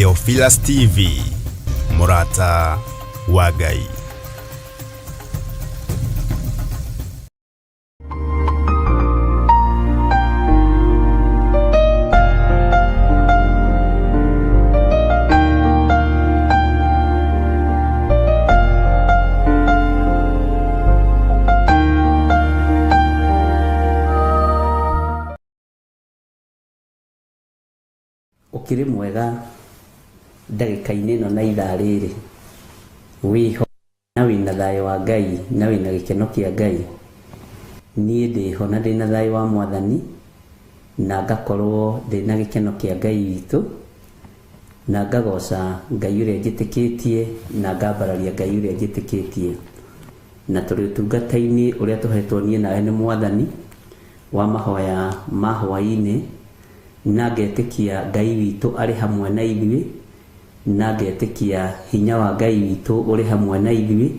Theophilus TV, mũrata wa Ngai. Ũkĩrĩ mwega ndagĩka-inĩ ĩno na ithaa rĩrĩ, wĩho na wĩna thayũ wa Ngai na wĩna gĩkeno kĩa Ngai. Niĩ ndĩho na ndĩna thayũ wa Mwathani na ngakorwo ndĩna gĩkeno kĩa Ngai witũ na ngagoca Ngai ũrĩa njĩtĩkĩtie na ngambararia Ngai ũrĩa njĩtĩkĩtie. Na tũrĩ ũtungata-inĩ ũrĩa tũhetwo niĩ nawe nĩ Mwathani wa mahoya ma hwaĩ-inĩ na ngetĩkia Ngai witũ arĩ hamwe na ithuĩ, na ngetĩkia hinya wa Ngai witũ ũrĩ hamwe na ithuĩ,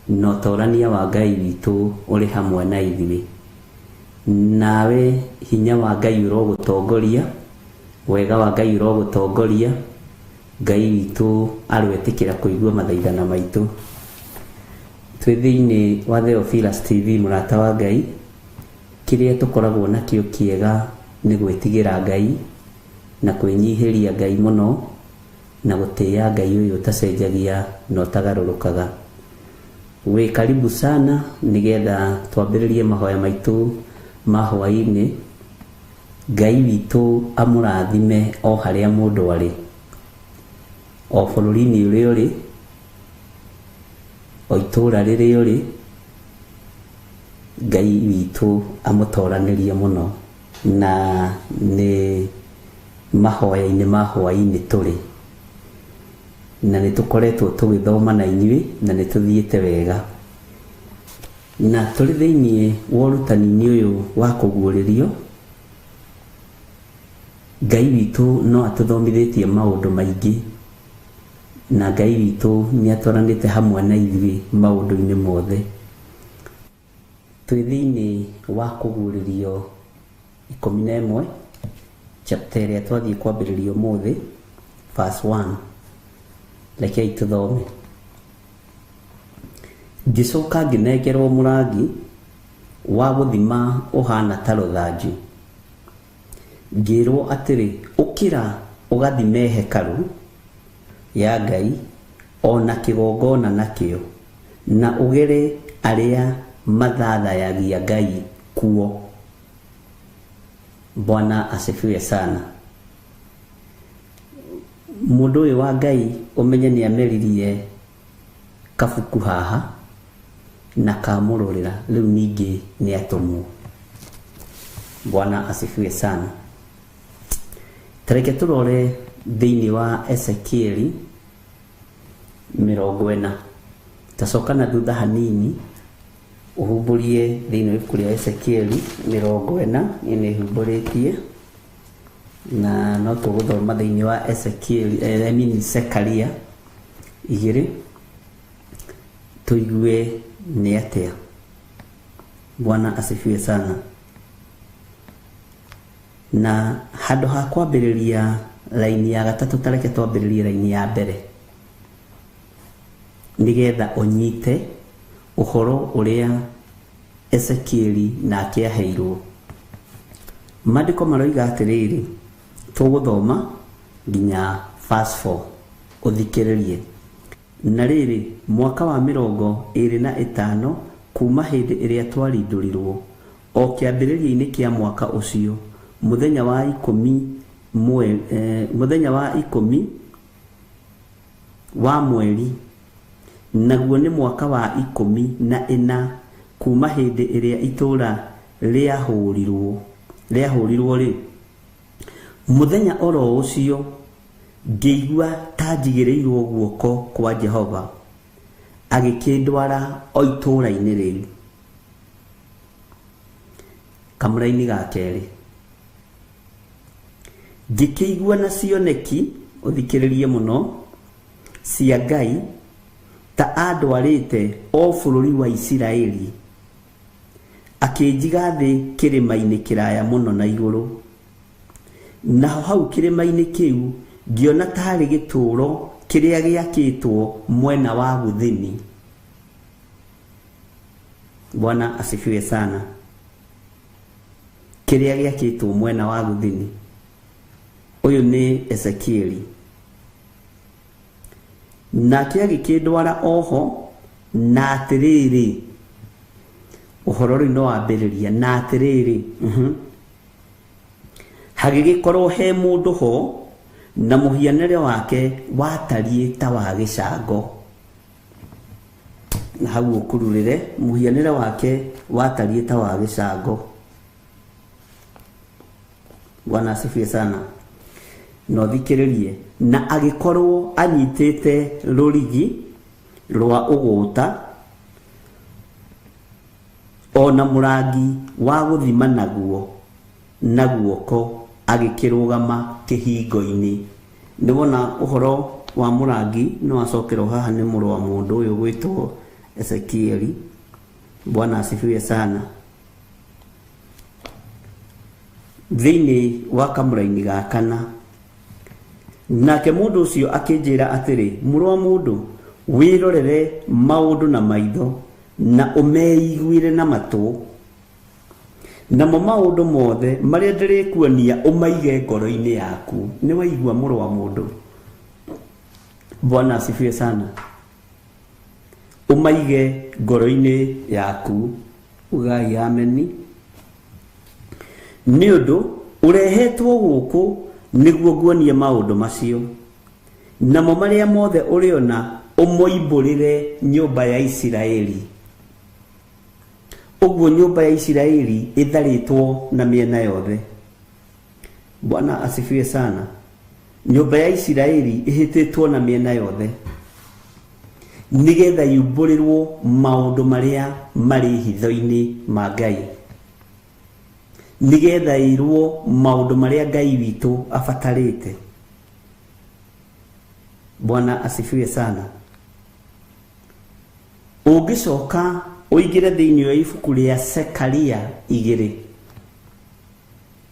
na ũtorania wa Ngai witũ ũrĩ hamwe na ithuĩ. Nawe hinya wa Ngai ũrogũtongoria, wega wa Ngai ũrogũtongoria, Ngai witũ aroetĩkĩra kũigua mathaithana maitũ. Twĩ thĩinĩ wa Theophilus TV mũrata wa Ngai, Kĩrĩa tũkoragwo nakĩo kĩega nĩ gwĩtigĩra Ngai, na kwĩnyihĩria Ngai mũno, na gũtĩĩa Ngai ũyũ ũtacenjagia na ũtagarũrũkaga. Wĩ karibu sana nĩgetha twambĩrĩrie mahoya maitũ ma hwaĩ-inĩ. Ngai witũ amũrathime o harĩa mũndũ arĩ, o bũrũri-inĩ ũrĩa ũrĩ, o itũũra rĩrĩa ũrĩ. Ngai witũ amũtoranĩrie mũno na nĩ mahoya-inĩ ma hwaĩ-inĩ tũrĩ na nĩ tũkoretwo tũgĩthoma na inyuĩ na nĩ tũthiĩte wega na tũrĩ thĩinĩ wa ũrutani-inĩ ũyũ wa kũguũrĩrio. Ngai witũ no atũthomithĩtie maũndũ maingĩ na Ngai witũ nĩ atwaranĩte hamwe na ithuĩ maũndũ-inĩ mothe. Twĩ thĩinĩ wa kũguũrĩrio 11, chapter ĩrĩa twathiĩ kwambĩrĩria ũmũthĩ, verse 1. Rekei tũthome. Ngĩcoka ngĩnengerwo mũrangi wa gũthima ũhaana ta rũthanju. Ngĩĩrwo atĩrĩ, Ũkĩra ũgathime hekarũ ya Ngai o na kĩgongona nakĩo, na ũgere arĩa mathathayagia Ngai kuo. Bwana asifiwe sana. Mũndũ ũyũ wa Ngai ũmenye nĩ ameririe kabuku haha na kamũrũrĩra rĩu ningĩ nĩ atũmwo. Bwana asifiwe sana. Tareke tũrore thĩinĩ wa Ezekieli 40. Tacoka na thutha hanini ũhumbũrie thĩinĩ wa ibuku rĩa Ezekieli 40, niĩ nĩ humbũrĩtie na no tũgũthoma thĩinĩ wa Ezekieli, I mean Zekaria 2 tũigue nĩ atĩa. Bwana asifiwe sana. Na handũ ha kwambĩrĩria raini ya gatatũ, ta reke twambĩrĩrie raini ya mbere nĩgetha ũnyite ũhoro ũrĩa Ezekieli nake aheirwo. Maandĩko maroiga atĩrĩrĩ, tũgũthoma nginya verse 4, ũthikĩrĩrie. Na rĩrĩ, mwaka wa 25 kuuma hĩndĩ ĩrĩa twarindũrirwo, o kĩambĩrĩria-inĩ kĩa mwaka ũcio, mũthenya wa ikũmi mũthenya wa ikũmi wa mweri, naguo nĩ mwaka wa 14 kuuma hĩndĩ ĩrĩa itũũra rĩahũũrirwo-rĩ, mũthenya o ro ũcio ngĩigua ta njigĩrĩirwo guoko kwa Jehova, agĩkĩndwara o itũũra-inĩ rĩu. Kamũraini ga kerĩ. Ngĩkĩigua na cioneki, ũthikĩrĩrie mũno, cia Ngai, ta andwarĩte o bũrũri wa Isiraeli, akĩnjiga thĩ kĩrĩma-inĩ kĩraya mũno na igũrũ. Naho hau kĩrĩma-inĩ kĩu Ngĩona tarĩ gĩtũũro kĩrĩa gĩakĩtwo mwena wa gũthini. Bwana asifiwe sana. Kĩrĩa gĩakĩtwo mwena wa gũthini. Ũyũ nĩ Ezekieli. Nake agĩkĩndwara oho, na atĩrĩrĩ, ũhoro rĩu no wambĩrĩria, na atĩrĩrĩ, hagĩgĩkorwo he mũndũ ho, na mũhianĩre wake watariĩ ta wa gĩcango. Na hau ũkururĩre, mũhianĩre wake watariĩ ta wa gĩcango. Bwana asifiwe sana. Na ũthikĩrĩrie, na agĩkorwo anyitĩte rũrigi rwa ũgũta ona mũrangi wa gũthima naguo na guoko, agĩkĩrũgama kĩhingo-inĩ. Nĩ wona ũhoro wa mũrangi nĩ wacokerwo haha nĩ mũrũ wa mũndũ ũyũ gwĩtwo Ezekieli. Bwana asifiwe sana. Thĩinĩ wa kamũraini ga kana, nake mũndũ ũcio akĩnjĩra atĩrĩ, mũrũ wa mũndũ, wĩrorere maũndũ na maitho na ũmeiguĩre na matũ, namo maũndũ mothe marĩa ndĩrĩkuonia ũmaige ngoro-inĩ yaku. Nĩ waigua mũrũ wa mũndũ? Bwana asifiwe sana. Ũmaige ngoro-inĩ yaku. Ugai ameni. Nĩ ũndũ ũrehetwo gũkũ nĩguo nguonie maũndũ macio, namo marĩa mothe ũrĩona ũmoimbũrĩre nyũmba ya Isiraeli. Ũguo nyũmba ya Isiraeli ĩtharĩtwo na mĩena yothe. Bwana asifiwe sana. Nyũmba ya Isiraeli ĩhĩtĩtwo na mĩena yothe, nĩgetha yumbũrĩrwo maũndũ marĩa marĩ hitho-inĩ ma Ngai, nĩgetha ĩrwo maũndũ marĩa Ngai witũ abatarĩte. Bwana asifiwe sana. Ũngĩcoka ũingĩre thĩinĩ wa ibuku rĩa Sekaria 2,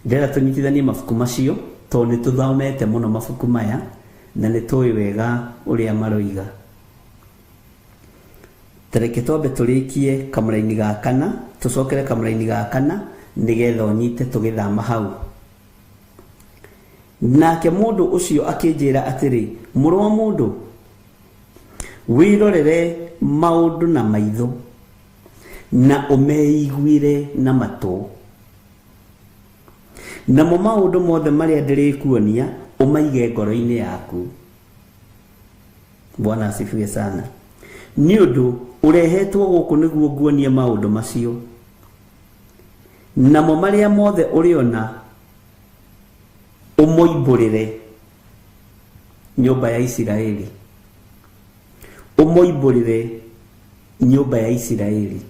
ndĩrenda tũnyitithanie mabuku macio tondũ nĩ tũthomete mũno mabuku maya na nĩ tũĩ wega ũrĩa maroiga. Tareke twambe tũrĩkie kamũraini ga kana, tũcokere kamũraini ga kana nĩgetha ũnyite tũgĩthama hau. Nake mũndũ ũcio akĩnjĩra atĩrĩ, mũrũ wa mũndũ, wĩrorere maũndũ na maitho na ũmeiguĩre na matũ, namo maũndũ mothe marĩa ndĩrĩkuonia ũmaige ngoro-inĩ yaku. Bwana asifiwe sana. Nĩ ũndũ ũrehetwo gũkũ nĩguo nguonie maũndũ macio, namo marĩa mothe ũrĩona ũmoimbũrĩre nyũmba ya Isiraeli. Ũmoimbũrĩre nyũmba ya Isiraeli.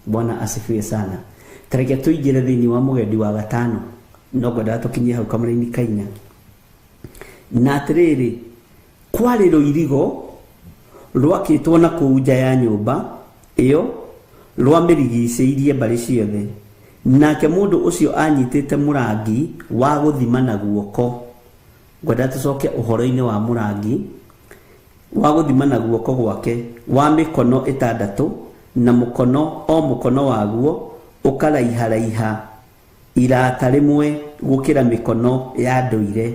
Bwana asifiwe sana. Tareke tũingĩre thĩinĩ wa mũgendi wa gatano, no ngwendaga tũkinyie hau kamũraini kainya. Na atĩrĩrĩ, kwarĩ rũirigo rwakĩtwo na kũu nja ya nyũmba ĩyo, rwamĩrigicĩirie mbarĩ ciothe. Nake mũndũ ũcio anyitĩte mũrangi wa gũthima na guoko. Ngwendaga tũcoke ũhoro-inĩ wa mũrangi wa gũthima na guoko gwake wa mĩkono 6, na mũkono o mũkono waguo ũkaraiharaiha irata rĩmwe gũkĩra mĩkono ya ndũire.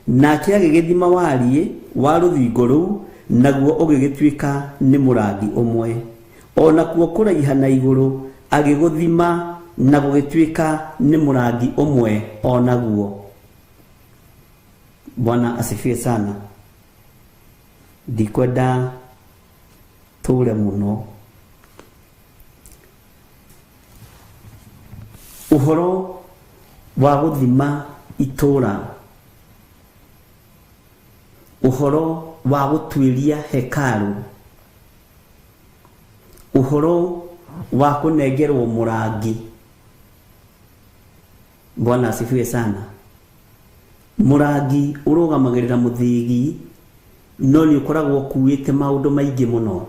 Nake agĩgĩthima wariĩ wa rũthingo rũu, naguo ũgĩgĩtuĩka nĩ mũrangi ũmwe. Ona kuo kũraiha na igũrũ agĩgũthima na gũgĩtuĩka nĩ mũrangi ũmwe o naguo. Bwana asifiwe sana. Ndikwenda tũre mũno. Ũhoro wa gũthima itũũra, ũhoro wa gũtuĩria hekarũ, ũhoro wa kũnengerwo mũrangi. Bwana asifiwe sana. Mũrangi ũrũgamagĩrĩra mũthĩgi, no nĩ ũkoragwo ũkuĩte maũndũ maingĩ mũno.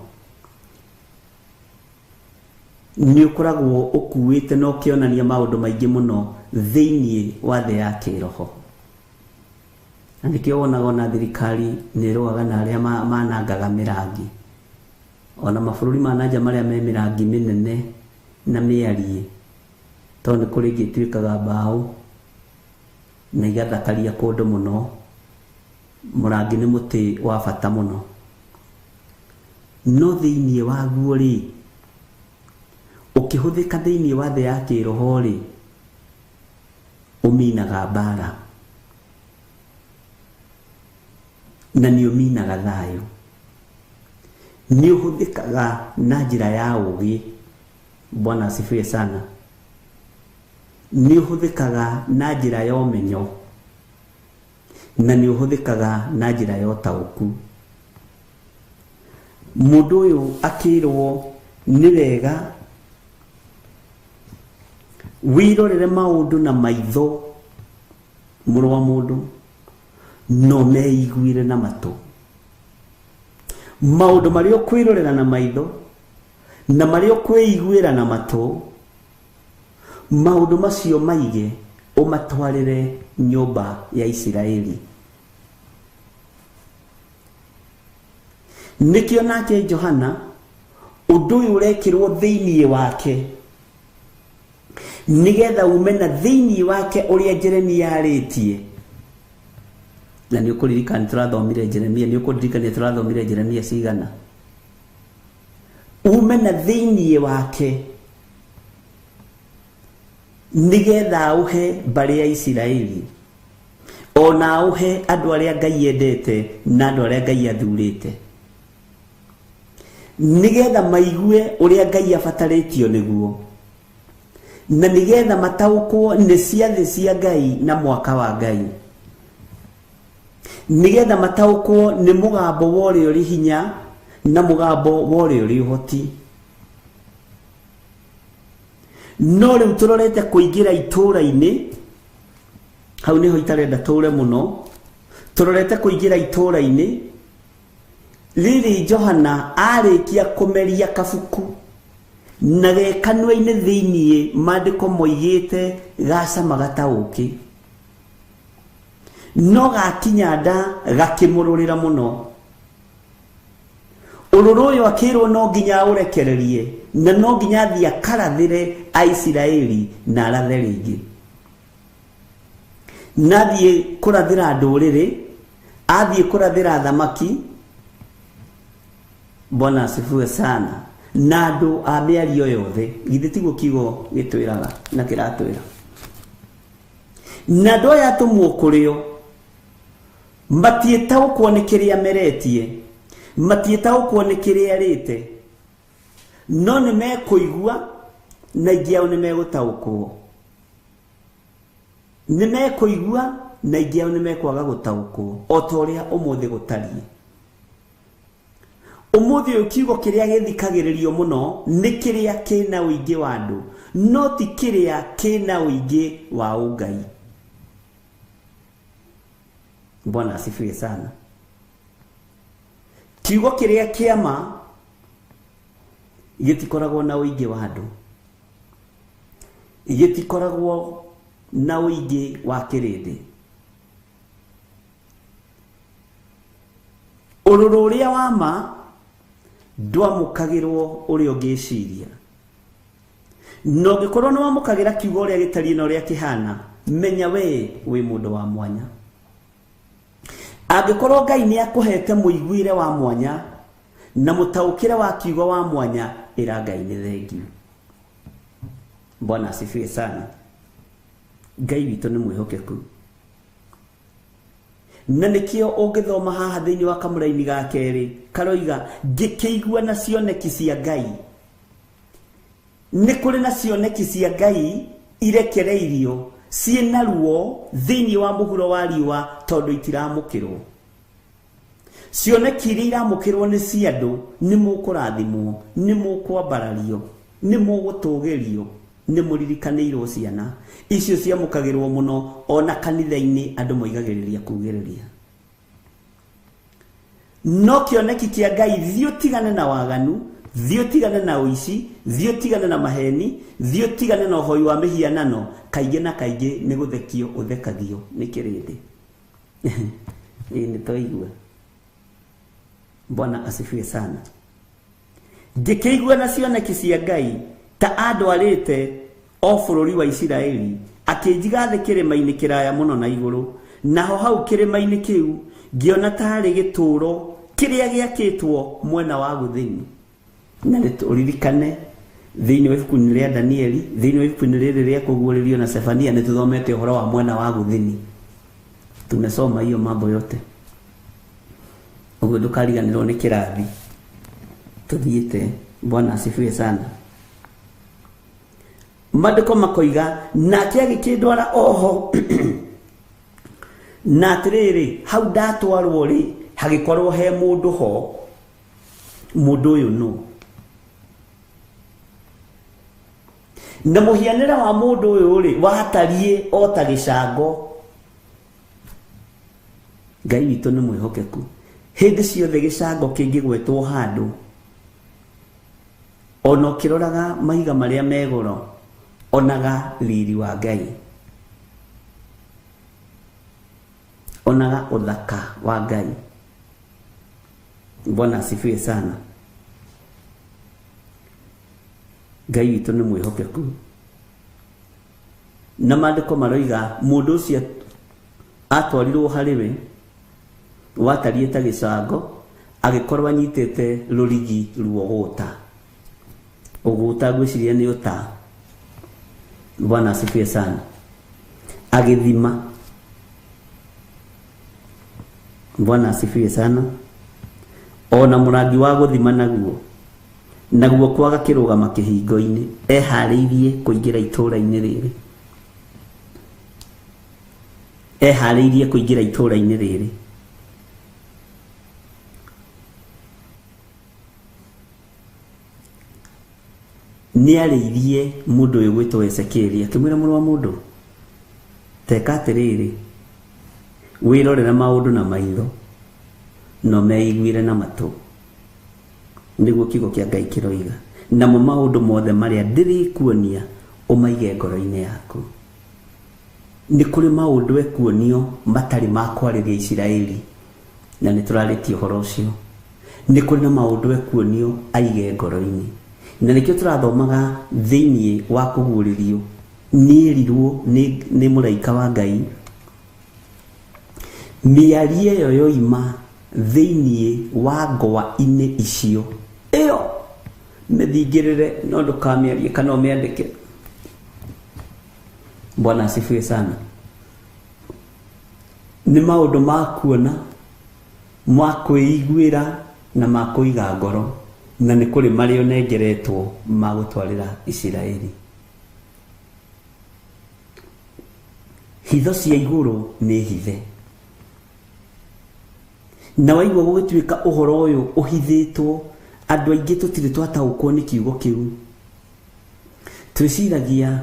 Nĩ ũkoragwo ũkuĩte na ũkĩonania maũndũ maingĩ mũno thĩinĩ wa thĩ ya kĩroho. Na nĩkĩo wonaga ona thirikari nĩ ĩrũaga na arĩa manangaga mĩrangi. Ona mabũrũri ma nanja marĩa me mĩrangi mĩnene na mĩariĩ, tondũ nĩ kũrĩ ĩngĩ ĩtuĩkaga mbaũ na igathakaria kũndũ mũno. Mũrangi nĩ mũtĩ wa bata mũno. No thĩinĩ waguo rĩ, ũkĩhũthĩka thĩinĩ wa thĩ ya kĩroho rĩ, ũminaga mbara na nĩ ũminaga thayũ. Nĩ ũhũthĩkaga na njĩra ya ũgĩ. Bwana asifiwe sana. Nĩ ũhũthĩkaga na njĩra ya ũmenyo na nĩ ũhũthĩkaga na njĩra ya ũtaũku. Mũndũ ũyũ akĩrwo nĩ wega wĩrorere maũndũ na maitho mũrũ wa mũndũ, no meiguire na matũ. Maũndũ marĩa ũkwĩrorera na maitho na marĩa ũkwĩiguĩra na matũ, maũndũ macio maige ũmatwarĩre nyũmba ya Isiraeli. Nĩkĩo nake Johana ũndũ ũyũ ũrekĩrwo thĩinĩ wake nĩgetha ume na thĩinĩ wake ũrĩa Jeremia arĩtie. Na nĩ ũkũririkana tũrathomire Jeremia, nĩ ũkũririkana tũrathomire Jeremia cigana. Ume na thĩinĩ wake nĩgetha ũhe mbarĩ ya Isiraeli, ona ũhe andũ arĩa Ngai endete na andũ arĩa Ngai athurĩte, nĩgetha maigue ũrĩa Ngai abatarĩtio nĩguo, na nĩgetha mataũkwo nĩ ciathĩ cia Ngai na mwaka wa Ngai, nĩgetha mataũkwo nĩ mũgambo wa ũrĩa ũrĩ hinya na mũgambo wa ũrĩa ũrĩ ũhoti. No rĩu tũrorete kũingĩra itũũra-inĩ, hau nĩho itarenda tũre mũno. Tũrorete kũingĩra itũũra-inĩ rĩrĩ Johana arĩkia kũmeria kabuku na ge kanua-inĩ thĩiniĩ maandĩko moigĩte gacamaga ta ũkĩ, no gakinya nda gakĩmũrũrĩra mũno. Ũrũrũ ũyũ akĩrwo no nginya aũrekererie na no nginya athiĩ akarathĩre Aisiraeli na arathe rĩngĩ, na athiĩ kũrathĩra ndũrĩrĩ, athiĩ kũrathĩra thamaki. Bwana asifiwe sana. Na andũ a mĩario yothe, githĩ tiguo kiugo gĩtwĩraga na kĩratwĩra? Na andũ aya atũmwo kũrĩo matiĩtaũkwo nĩ kĩrĩa meretie, matiĩtaũkwo nĩ kĩrĩa arĩte, no nĩ mekũigua na aingĩ ao nĩ megũtaũkwo. Nĩ mekũigua na aingĩ ao nĩ mekwaga gũtaũkwo, o ta ũrĩa ũmũthĩ gũtariĩ. Ũmũthĩ ũyũ kiugo kĩrĩa gĩthikagĩrĩrio mũno nĩ kĩrĩa kĩna ũingĩ wa andũ, no ti kĩrĩa kĩna ũingĩ wa ũngai. Bwana asifiwe sana. Kiugo kĩrĩa kĩama gĩtikoragwo na ũingĩ wa andũ, gĩtikoragwo na ũingĩ wa kĩrĩndĩ. Ũrũrũ ũrĩa wa ma ndwamũkagĩrwo ũrĩa ũngĩciria, na ũngĩkorwo nĩ wamũkagĩra kiugo ũrĩa gĩtariĩ na ũrĩa kĩhana, menya we wĩ mũndũ wa mwanya. Angĩkorwo Ngai nĩ akũhete mũiguĩre wa mwanya na mũtaũkĩre wa kiugo wa mwanya, ĩra Ngai nĩ thengiũ. Bwana asifiwe sana. Ngai witũ nĩ mwĩhokeku, na nĩkĩo ũngĩthoma haha thĩinĩ wa kamũraini ga kerĩ karoiga ngĩkĩigua na cioneki cia Ngai. Nĩ kũrĩ na cioneki cia Ngai irekereirio ciĩna ruo thĩinĩ wa mũhuro wa riũa tondũ itiramũkĩrwo. Cioneki iria iramũkĩrwo nĩ cia andũ, nĩ mũkũrathimwo, nĩ mũkwambarario, nĩ mũgũtũgĩrio, nĩ mũririkanĩirwo ciana. Icio ciamũkagĩrwo mũno ona kanitha-inĩ andũ moigagĩrĩria kugĩrĩria. No kĩoneki kĩa Ngai, thiĩ ũtigane na waganu, thiĩ ũtigane na ũici, thiĩ ũtigane na maheni, thiĩ ũtigane na ũhoi wa mĩhianano, kaingĩ na kaingĩ nĩ gũthekio ũthekagio nĩ kĩrĩndĩ. Ĩĩ nĩ twaigua. Bwana asifiwe sana. Ngĩkĩigua na cioneki cia Ngai ta andwarĩte o bũrũri wa Isiraeli, akĩnjiga thĩ kĩrĩma-inĩ kĩraya mũno na igũrũ. Naho hau kĩrĩma-inĩ kĩu ngĩona tarĩ gĩtũũro kĩrĩa gĩakĩtwo mwena wa gũthini. Na nĩ ũririkane thĩinĩ wa ibuku-inĩ rĩa Danieli, thĩinĩ wa ibuku-inĩ rĩrĩ rĩa kũguũrĩrio na Sefania, nĩ tũthomete ũhoro wa mwena wa gũthini. Tumesoma hiyo mambo yote. Ũguo ndũkariganĩrwo nĩ kĩrathi tũthiĩte. Bwana asifiwe sana. Maandĩko makoiga nake agĩkĩndwara oho na atĩrĩrĩ, hau ndatwarwo rĩ, hagĩkorwo he mũndũ ho. Mũndũ ũyũ nũ? Na mũhianĩre wa mũndũ ũyũ rĩ, watariĩ o ta gĩcango. Ngai witũ nĩ mwĩhokeku. Hĩndĩ ciothe gĩcango kĩngĩgwetwo handũ, ona ũkĩroraga mahiga marĩa me goro, onaga riri wa Ngai, onaga ũthaka wa Ngai. Bwana asifiwe sana. Ngai witũ nĩ mwĩhokeku. Na maandĩko maroiga mũndũ ũcio atwarirwo harĩ we watariĩ ta gĩcango, agĩkorwo anyitĩte rũrigi ruogũta. Ũgũta ngwĩciria nĩ ũta. Bwana asifiwe sana. Agĩthima. Bwana asifiwe sana. Ona mũrangi wa gũthima naguo, naguo kwaga kĩrũgama kĩhingo-inĩ, eharĩirie kũingĩra itũũra-inĩ rĩrĩ. Eharĩirie kũingĩra itũũra-inĩ rĩrĩ. Nĩarĩirie mũndũ ũyũ gwĩtwo Ezekieli, akĩmwĩra, mũrũ wa mũndũ, teka atĩrĩrĩ, wĩrorere maũndũ na maitho, no meiguire na matũ. Nĩguo kiugo kĩa Ngai kĩroiga. Namo maũndũ mothe marĩa ndĩrĩkuonia ũmaige ngoro-inĩ yaku. Nĩ kũrĩ maũndũ ekuonio matarĩ ma kwarĩria Isiraeli, na nĩ tũrarĩtie ũhoro ũcio. Nĩ kũrĩ na maũndũ ekuonio aige ngoro-inĩ. Na nĩkĩo tũrathomaga thĩinĩ wa kũguũrĩrio, nĩerirwo nĩ mũraika wa Ngai mĩario ĩyo yoima thĩinĩ wa ngwa-inĩ icio, ĩyo mĩthingĩrĩre, no ndũkamĩarie kana ũmĩandĩke. Bwana asifiwe sana. Nĩ maũndũ ma kuona, ma kwĩiguĩra na ma kũiga ngoro, na nĩ kũrĩ marĩa ũnengeretwo ma gũtwarĩra Isiraeli. Hitho cia igũrũ nĩ hithe. Na waigua gũgĩtuĩka ũhoro ũyũ ũhithĩtwo, andũ aingĩ tũtirĩ twataũkwo nĩ kiugo kĩu. Twĩciragia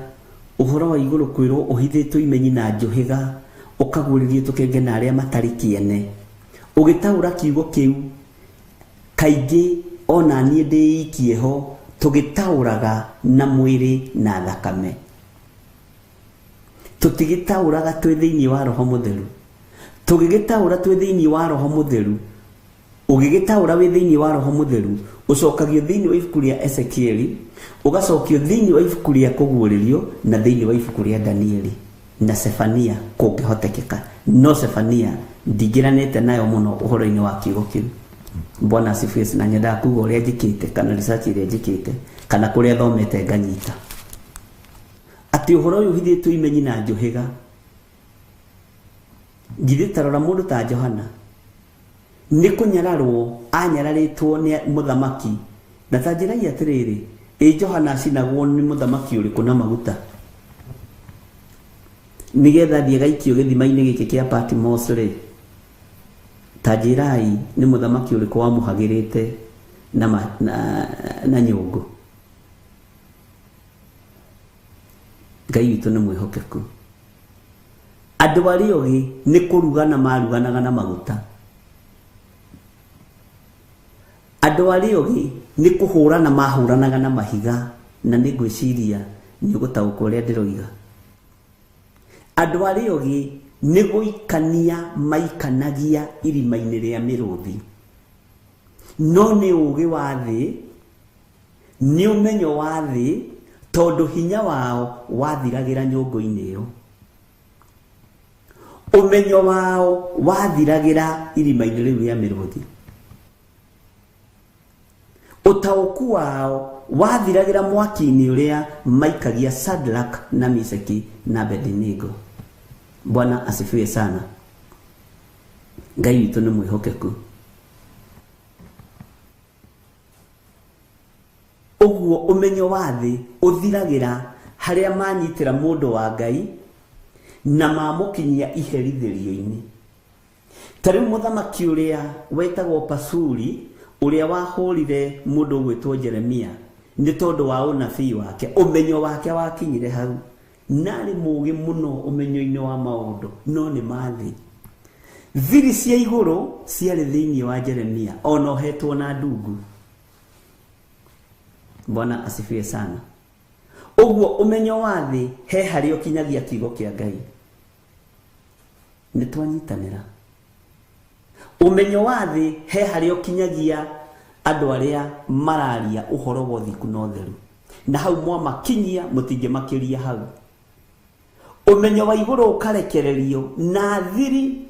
ũhoro wa igũrũ kwĩrwo ũhithĩtwo imenyi na njũhĩga, ũkaguũrĩrio tũkenge na arĩa matarĩ kĩene. Ũgĩtaũra kiugo kĩu, kaingĩ ona niĩ ndĩikie ho, tũgĩtaũraga na mwĩrĩ na thakame. Tũtigĩtaũraga twĩ thĩinĩ wa Roho Mũtheru. Tũgĩgĩtaũra twĩ thĩinĩ wa Roho Mũtheru, ũgĩgĩtaũra wĩ thĩinĩ wa Roho Mũtheru, ũcokagio thĩinĩ wa ibuku rĩa Ezekieli, ũgacokio thĩinĩ wa ibuku rĩa Kũguũrĩrio, na thĩinĩ wa ibuku rĩa Danieli na Sefania kũngĩhotekeka. No Sefania ndingĩranĩte nayo mũno ũhoro-inĩ wa kiugo kĩu. Bwana asifiwe. Na nyendaga kuga ũrĩa njĩkĩte, kana research ĩrĩa njĩkĩte, kana kũrĩa thomete nganyita atĩ ũhoro ũyũ ũhithĩtwo imenyi na njũhĩga. Githĩ ta rora mũndũ ta Johana, nĩ kũnyararwo anyararĩtwo nĩ mũthamaki. Na ta njĩrai atĩrĩrĩ, ĩ Johana acinagwo nĩ mũthamaki ũrĩkũ na maguta, nĩgetha thiĩ gaikio gĩthima-inĩ gĩkĩ kĩa Patmos rĩ? Ta njĩrai nĩ mũthamaki ũrĩkũ wamũhagĩrĩte na nyũngũ? Ngai witũ nĩ mwĩhokeku. Andũ arĩa ogĩ nĩ kũrugana maruganaga na maguta. Andũ arĩa ogĩ nĩ kũhũrana mahũranaga na mahiga, na nĩ ngwĩciria nĩ ũgũtaũkwo ũrĩa ndĩroiga. Andũ arĩa ogĩ Nĩ gũikania maikanagia irima-inĩ rĩa mĩrũthi. No nĩ ũũgĩ wa thĩ, nĩ ũmenyo wa thĩ, tondũ hinya wao wathiragĩra nyũngũ-inĩ ĩyo. Ũmenyo wao wathiragĩra irima-inĩ rĩu rĩa mĩrũthi. Ũtaũku wao wathiragĩra mwaki-inĩ ũrĩa maikagia Shadrach na Meshaki na Abednego. Bwana asifiwe sana. Ngai witũ nĩ mwĩhokeku. Ũguo ũmenyo wa thĩ ũthiragĩra harĩa manyitĩra mũndũ wa Ngai na mamũkinyia iherithĩrio-inĩ. Ta rĩu mũthamaki ũrĩa wetagwo Pasuri, ũrĩa wahũrire mũndũ ũgwĩtwo Jeremia nĩ tondũ wa ũnabii wake, ũmenyo wake wakinyire hau. Narĩ mũũgĩ mũno ũmenyo-inĩ wa maũndũ, no nĩ ma thĩ. Thiri cia igũrũ ciarĩ thĩinĩ wa Jeremia, ona ohetwo na ndungu. Bwana asifiwe sana. Ũguo ũmenyo wa thĩ he harĩa ũkinyagia kiugo kĩa Ngai. Nĩ twanyitanĩra. Ũmenyo wa thĩ he harĩa ũkinyagia andũ arĩa mararia ũhoro wa ũthingu na ũtheru. Na hau mwamakinyia mũtingĩmakĩria hau. Ũmenyo wa igũrũ ũkarekererio na thiri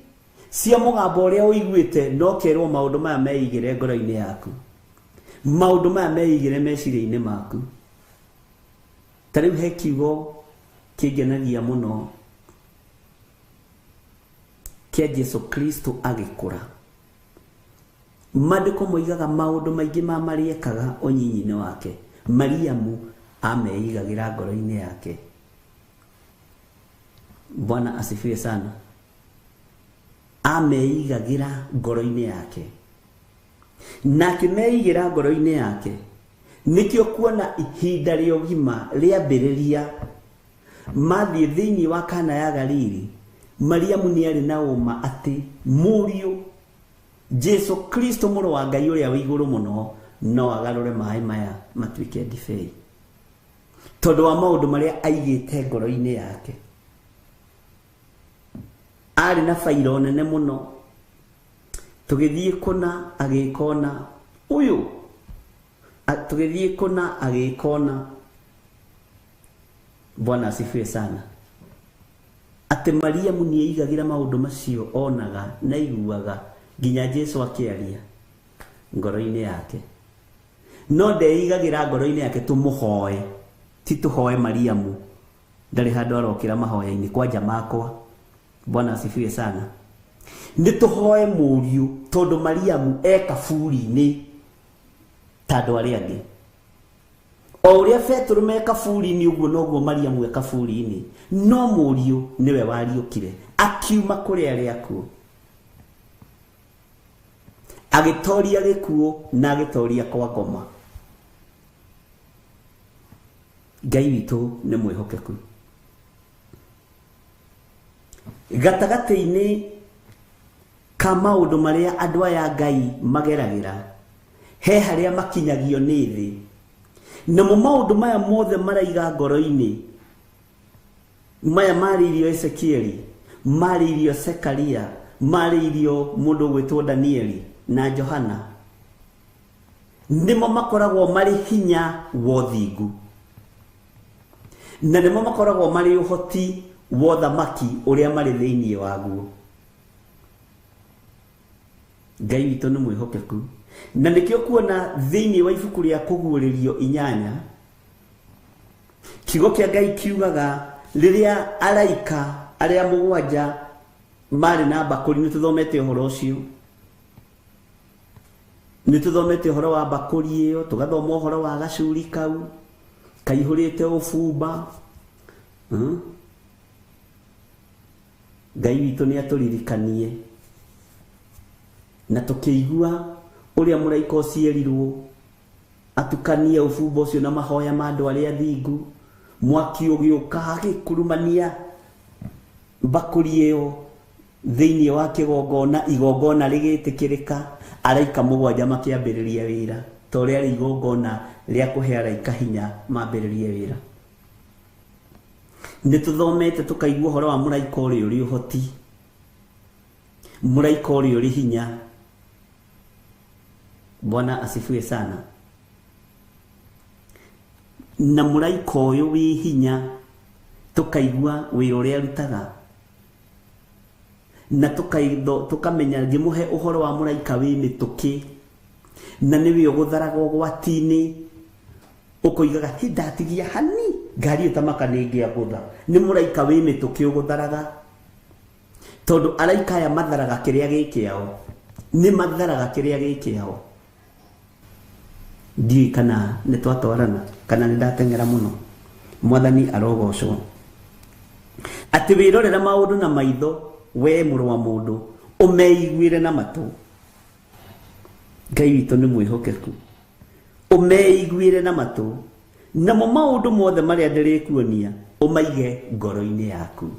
cia mũgambo ũrĩa ũiguĩte, no kerwo maũndũ maya meigĩre ngoro-inĩ yaku, maũndũ maya meigĩre meciria-inĩ maku. Ta rĩu he kiugo kĩngenagia mũno kĩa Jesu Kristo agĩkũra. Maandĩko moigaga maũndũ maingĩ ma marĩa ekaga ũnyinyi-inĩ wake, Mariamu ameigagĩra ngoro-inĩ yake. Bwana asifiwe sana. Ameigagĩra ngoro-inĩ yake. Na akĩmeigĩra ngoro-inĩ yake, nĩkĩo kuona ihinda rĩa ũgima rĩambĩrĩria mathiĩ thĩinĩ wa Kana ya Galili, Mariamu nĩ arĩ na ũma atĩ mũriũ Jesu Kristo mũrũ wa Ngai ũrĩa wĩ igũrũ mũno no agarũre maĩ maya matuĩke ndibei, tondũ wa maũndũ marĩa aigĩte ngoro-inĩ yake. Arĩ na bairo nene mũno, tũgĩthiĩ kũna agĩkona ũyũ, tũgĩthiĩ kũna agĩkona. Bwana asifiwe sana. Atĩ Mariamu nĩ aigagĩra maũndũ macio onaga na aiguaga nginya Jesu akĩaria ngoro-inĩ yake. No ndeigagĩra ngoro-inĩ yake tũmũhoe, ti tũhoe Mariamu, ndarĩ handũ arokĩra mahoya-inĩ kwanja makwa. Bwana asifiwe sana. Nĩ tũhoe mũriũ tondũ Mariamu e kaburi-inĩ ta andũ arĩa angĩ. O ũrĩa Petero me kaburi-inĩ ũguo noguo Mariamu e kaburi-inĩ, no mũriũ nĩwe wariũkire akiuma kũrĩ arĩa akuũ, agĩtoria gĩkuũ na agĩtoria kwa ngoma. Ngai witũ nĩ mwĩhokeku. Gatagatĩ-inĩ ka maũndũ marĩa andũ aya Ngai mageragĩra, he harĩa makinyagio nĩ thĩ. Namo maũndũ maya mothe maraiga ngoro-inĩ, maya marĩirio Ezekieli, marĩirio Zekaria, marĩirio mũndũ ũgwĩtwo Danieli na Johana, nĩmo makoragwo marĩ hinya wa ũthingu, na nĩmo makoragwo marĩ ũhoti wa ũthamaki ũrĩa marĩ thĩinĩ waguo. Ngai witũ nĩ mwĩhokeku. Na nĩkĩo kuona thĩinĩ wa ibuku rĩa Kũguũrĩrio 8, kiugo kĩa Ngai kiugaga rĩrĩa araika arĩa 7 marĩ na mbakũri, nĩ tũthomete ũhoro ũcio, nĩ tũthomete ũhoro wa mbakũri ĩyo, tũgathoma ũhoro wa gacuri kau kaihũrĩte ũbumba. Ngai witũ nĩ atũririkanie na tũkĩigua ũrĩa mũraika ũcio erirwo atukanie ũbumba ũcio na mahoya ma andũ arĩa athingu, mwaki ũgĩũka agĩkurumania mbakũri ĩyo thĩinĩ wa kĩgongona, igongona rĩgĩtĩkĩrĩka, araika 7 makĩambĩrĩria wĩra, ta ũrĩa rĩ igongona rĩa kũhe araika hinya mambĩrĩrie wĩra. Nĩ tũthomete tũkaigua ũhoro wa mũraika ũrĩa ũrĩ ũhoti Mũraika ũrĩa ũrĩ hinya. Bwana asifiwe sana. Na mũraika ũyũ wĩ hinya tũkaigua wĩra ũrĩa arutaga, na tũkamenya ngĩmũhe ũhoro wa mũraika wĩ mĩtũkĩ, na nĩwe ũgũtharaga ũgwati-inĩ, ũkoigaga hĩ ndatigia hani ngari ĩtamaka nĩ ĩngĩagũtha. Nĩ mũraika wĩ mĩtũkĩ ũgũtharaga, tondũ araika aya matharaga kĩrĩa gĩ kĩao, nĩ matharaga kĩrĩa gĩ kĩao. Ndiũĩ kana nĩ twatwarana kana nĩ ndateng'era mũno. Mwathani arogocwo. Atĩ wĩrorera maũndũ na maitho, we mũrũ wa mũndũ, ũmeiguĩre na matũ. Ngai witũ nĩ mwĩhokeku. Ũmeiguĩre na matũ, namo maũndũ mothe marĩa ndĩrĩkuonia ũmaige ngoro-inĩ yaku.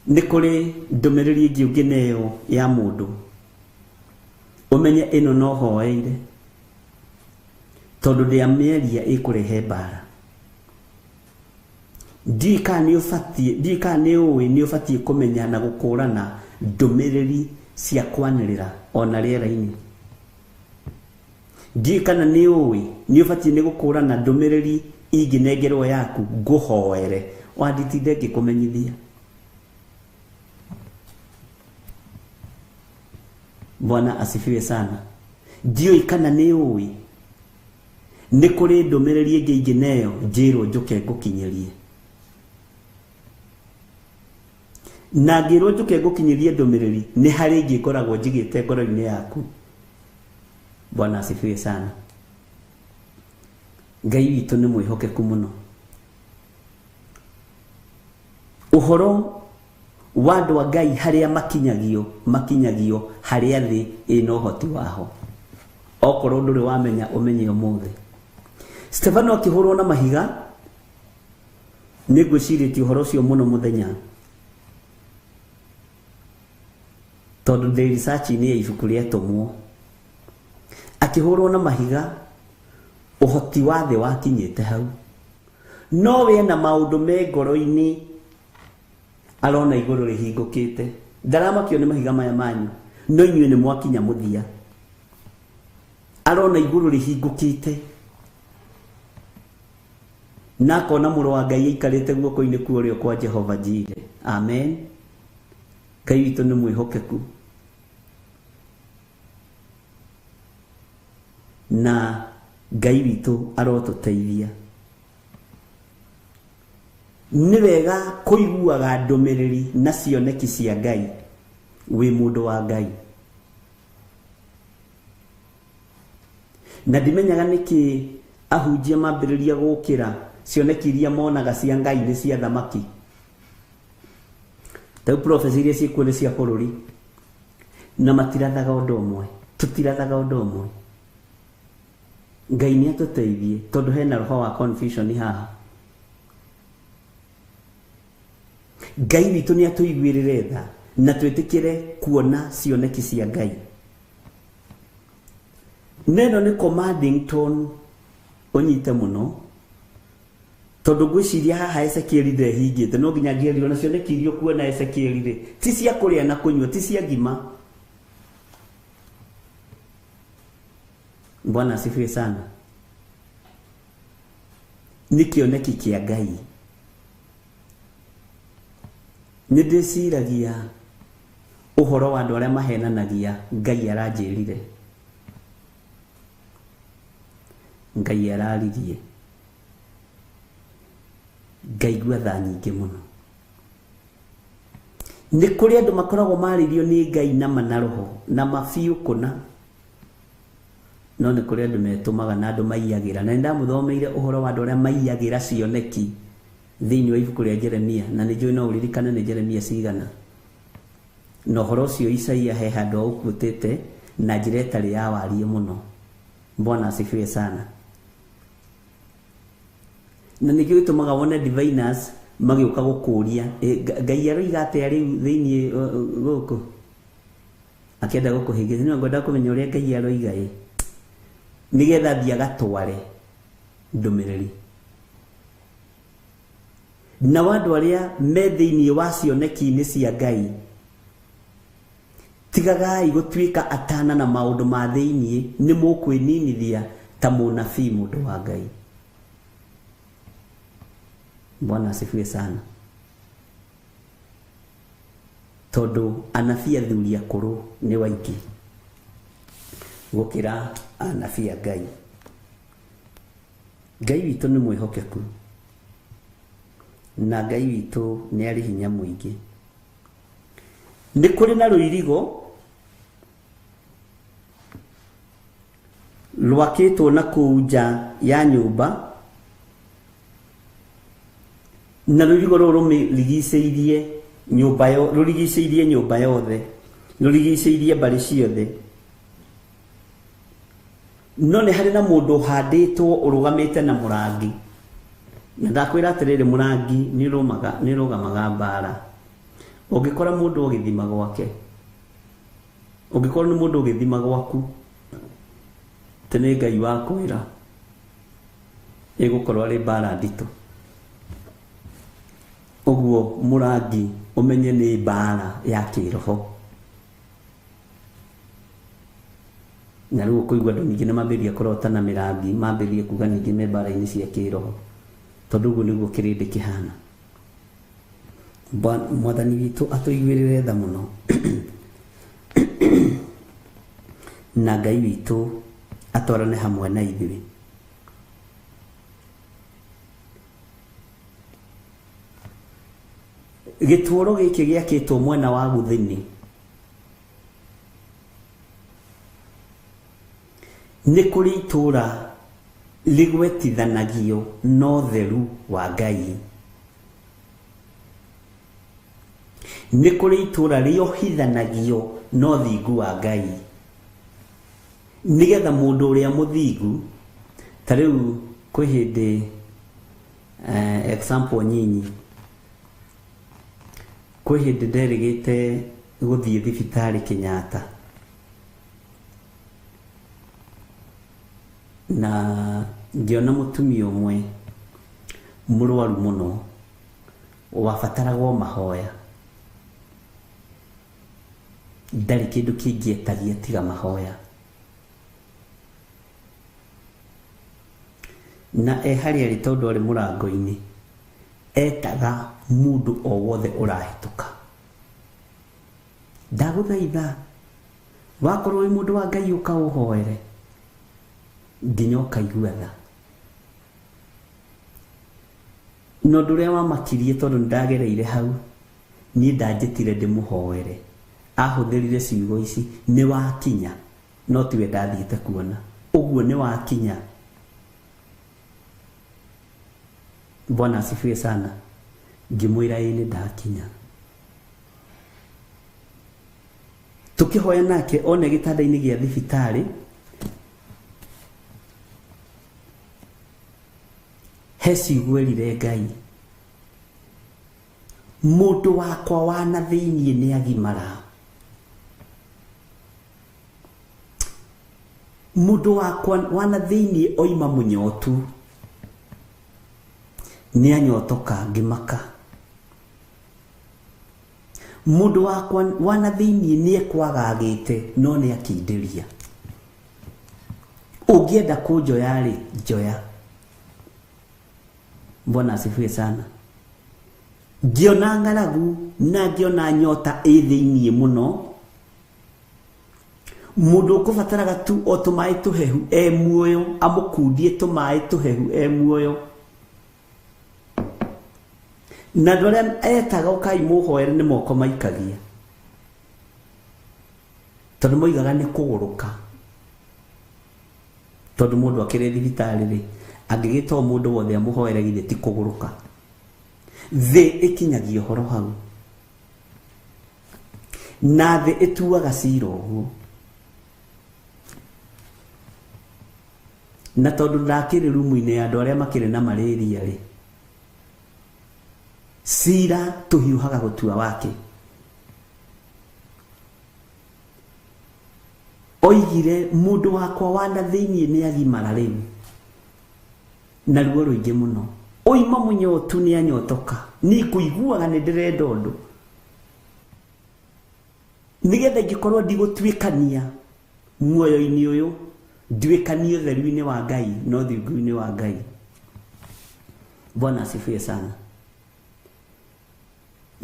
Nĩ kũrĩ ndũmĩrĩri ĩngĩ ũngĩneo ya mũndũ, ũmenye ĩno no hoeire, tondũ ndĩamĩaria ĩkũrehe mbara. Ndiũĩ kana nĩ ũbatiĩ, ndiũĩ kana nĩ ũĩ nĩ ũbatiĩ kũmenya na gũkũrana ndũmĩrĩri cia kwanĩrĩra ona rĩera-inĩ. Ndiũĩ kana nĩ ũĩ nĩ ũbatiĩ nĩ gũkũrana ndũmĩrĩri ingĩnengerwo yaku ngũhoere, wanditinde ngĩkũmenyithia. Bwana asifiwe sana. Ndiũĩ kana nĩ ũĩ nĩ kũrĩ ndũmĩrĩri ĩngĩ ingĩneo njĩrwo njũke ngũkinyĩrie. Na ngĩrwo njũke ngũkinyĩrie ndũmĩrĩri, nĩ harĩ ĩngĩ ngoragwo njigĩte ngoro-inĩ yaku. Bwana asifiwe sana. Ngai witũ nĩ mwĩhokeku mũno. Ũhoro wa andũ a Ngai harĩa makinyagio, makinyagio harĩa thĩ ĩna ũhoti waho. Okorwo ndũrĩ wamenya ũmenye ũmũthĩ. Stefano akĩhũrwo na mahiga, nĩ ngwĩcirĩtie ũhoro ũcio mũno mũthenya, tondũ ndĩ research-inĩ ya ibuku rĩa Atũmwo. Akĩhũrwo na mahiga, ũhoti wa thĩ wakinyĩte hau, no we na maũndũ me ngoro-inĩ arona igũrũ rĩhingũkĩte. Ndaramakio nĩ mahiga maya manyu, no inyuĩ nĩ mwakinya mũthia. Arona igũrũ rĩhingũkĩte, na akona mũrũ wa Ngai aikarĩte guoko-inĩ kwa ũrĩo kwa Jehova Jire. Amen. Ngai witũ nĩ mwĩhokeku, na Ngai witũ arotũteithia. Nĩ wega kũiguaga ndũmĩrĩri na cioneki cia Ngai wĩ mũndũ wa Ngai. Na ndimenyaga nĩkĩ ahunjia mambĩrĩria gũkĩra cioneki iria monaga cia Ngai nĩ cia thamaki. Ta rĩu prophecy iria ciĩkuo nĩ cia bũrũri, na matirathaga ũndũ ũmwe, tũtirathaga ũndũ ũmwe. Ngai nĩ atũteithie, tondũ hena roho wa confusion haha. Ngai witũ nĩ atũiguĩrĩre tha na twĩtĩkĩre kuona cioneki cia Ngai. Neno nĩ commanding tone ũnyite mũno, tondũ ngwĩciria haha Ezekiel ndehingĩte, no nginya ngĩerirwo na cioneki iria ũkuona Ezekiel rĩ, ti cia kũrĩa na kũnyua, ti cia ngima. Bwana asifiwe sana. Nĩ kĩoneki kĩa Ngai. Nĩ ndĩciragia ũhoro wa andũ arĩa mahenanagia Ngai aranjĩrire, Ngai araririe, ngaigua tha nyingĩ mũno. Nĩ kũrĩ andũ makoragwo marĩirio nĩ Ngai na mana roho na mabiũ kũna, no nĩ kũrĩ andũ metũmaga na andũ maiyagĩra. Na nĩ ndamũthomeire ũhoro wa andũ arĩa maiyagĩra cioneki thĩinĩ wa ibuku rĩa Jeremia, na nĩ njũĩ no ũririkane nĩ Jeremia cigana. Na ũhoro ũcio Isaia he handũ aũkuĩtĩte na njĩra ĩtarĩ ya wariĩ mũno. Bwana asifiwe sana. Na nĩkĩo gĩtũmaga wone diviners magĩũka gũkũria, Ngai aroiga atĩa rĩu thĩinĩ gũkũ, akĩenda gũkũhĩngĩca. Nĩ ngwenda kũmenya ũrĩa Ngai aroiga ĩ, nĩgetha athiĩ agatware ndũmĩrĩri. Na andũ arĩa me thĩinĩ wa cioneki-inĩ cia Ngai, tigagai gũtuĩka atana na maũndũ ma thĩinĩ, nĩ mũkwĩninithia ta mũnabii mũndũ wa Ngai. Bwana asifiwe sana. Tondũ anabii athuri akũrũ nĩ waingĩ gũkĩra anabii a Ngai. Ngai witũ nĩ mwĩhokeku, na Ngai witũ nĩ arĩ hinya mũingĩ. Nĩ kũrĩ na rũirigo rwakĩtwo na kũu nja ya nyũmba, na rũirigo rũrũ rũmĩrigicĩirie nyũmba yo, rũrigicĩirie nyũmba yothe, rũrigicĩirie mbarĩ ciothe. No nĩ harĩ na mũndũ ũhandĩtwo ũrũgamĩte na mũrangi. Na ndakwĩra atĩrĩrĩ, mũrangi nĩ ũrũgamaga mbara. Ũngĩkora mũndũ ũgĩthima gwake, ũngĩkorwo nĩ mũndũ ũgĩthima gwaku, tĩ nĩ Ngai wakwĩra ĩgũkorwo arĩ mbara nditũ. Ũguo mũrangi ũmenye nĩ mbara ya kĩroho. Na rĩu ũkũigua andũ ningĩ nĩ mambĩrĩria kũrota na mĩrangi, mambĩrĩrie kuga ningĩ me mbara-inĩ cia kĩroho, tondũ ũguo nĩguo kĩrĩndĩ kĩhana. Mwathani witũ atũiguĩrĩre tha mũno na Ngai witũ atwarane hamwe na ithuĩ. Gĩtũũro gĩkĩ gĩakĩtwo mwena wa gũthini nĩ kũrĩ itũũra rĩgwetithanagio na ũtheru wa Ngai. Nĩ kũrĩ itũũra rĩohithanagio na ũthingu wa Ngai, nĩgetha mũndũ ũrĩa mũthingu, ta rĩu kwĩ hĩndĩ example nyinyi, kwĩ hĩndĩ nderĩgĩte gũthiĩ thibitarĩ Kenyatta, na ngĩona mũtumia ũmwe mũrwaru mũno wabataragwo mahoya. Ndarĩ kĩndũ kĩngĩ etagia tiga mahoya. Na e harĩa arĩ, tondũ arĩ mũrango-inĩ, etaga mũndũ o wothe ũrahĩtũka, ndagũthaitha wakorwo wĩ mũndũ wa Ngai ũka ũhoere nginya ũkaigua tha. Na ũndũ ũrĩa wamakirie, tondũ nĩndagereire hau, niĩ ndanjĩtire ndĩmũhoere, ahũthĩrire ciugo ici, nĩ wakinya, no tiwe ndathiĩte kuona, ũguo nĩ wakinya. Bwana asifiwe sana. Ngĩmwĩra ĩĩ nĩ ndakinya. Tũkĩhoya nake one gĩtanda-inĩ gĩa thibitarĩ, he ciugo erire Ngai, mũndũ wakwa wa na thĩinĩ nĩ agimara, mũndũ wakwa wa na thĩinĩ oima mũnyotu, nĩ anyotoka ngĩmaka. Mũndũ wakwa wa na thĩinĩ nĩ ekwagagĩte, no nĩ akindĩria. Ũngĩenda kũnjoya rĩ, njoya. Bwana asifiwe sana. Ngĩona ng'aragu na ngĩona nyota ĩ thĩinĩ mũno, mũndũ ũkũbataraga tu o tũmaĩ tũhehu e muoyo, amũkundie tũmaĩ tũhehu e muoyo. Na andũ arĩa etaga ũkai mũhoere nĩ moko maikagia, tondũ moigaga nĩ kũgũrũka. Tondũ mũndũ akĩrĩ thibitarĩ rĩ, angĩgĩta o mũndũ wothe amũhoere githĩ ti kũgũrũka. Thĩ ĩkinyagia ũhoro hau, na thĩ ĩtuaga cira ũguo. Na tondũ ndakĩrĩ rumu-inĩ ya andũ arĩa makĩrĩ na malaria rĩ, cira tũhiũhaga gũtua wake. Oigire mũndũ wakwa wa na thĩinĩ nĩ agimara rĩu, na ruo rũingĩ mũno. Oima mũnyotu nĩ anyotoka. Niĩ kũiguaga nĩ ndĩrenda ũndũ. Nĩgetha ingĩkorwo ndigũtuĩkania muoyo-inĩ ũyũ, nduĩkanie ũtheru-inĩ wa Ngai na ũthingu-inĩ wa Ngai. Bwana asifiwe sana.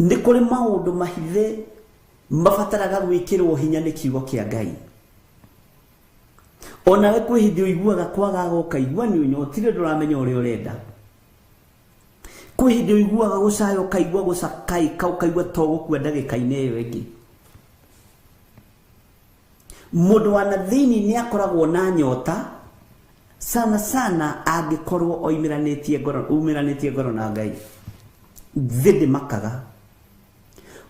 Nĩ kũrĩ maũndũ mahithe mabataraga gwĩkĩrwo hinya nĩ kiugo kĩa Ngai. Onawe kwĩ hĩndĩ ũiguaga kwagaga ũkaigua nĩ ũnyotire ndũramenya ũrĩa ũrenda. Kwĩ hĩndĩ ũiguaga gũcaya ũkaigua gũcakaĩka ũkaigua to gũkua ndagĩka-inĩ ĩyo ĩngĩ. Mũndũ wa na thĩinĩ nĩ akoragwo na nyota sana sana angĩkorwo oimĩranĩtie ngoro, umĩranĩtie ngoro na Ngai. Thĩ ndĩmakaga.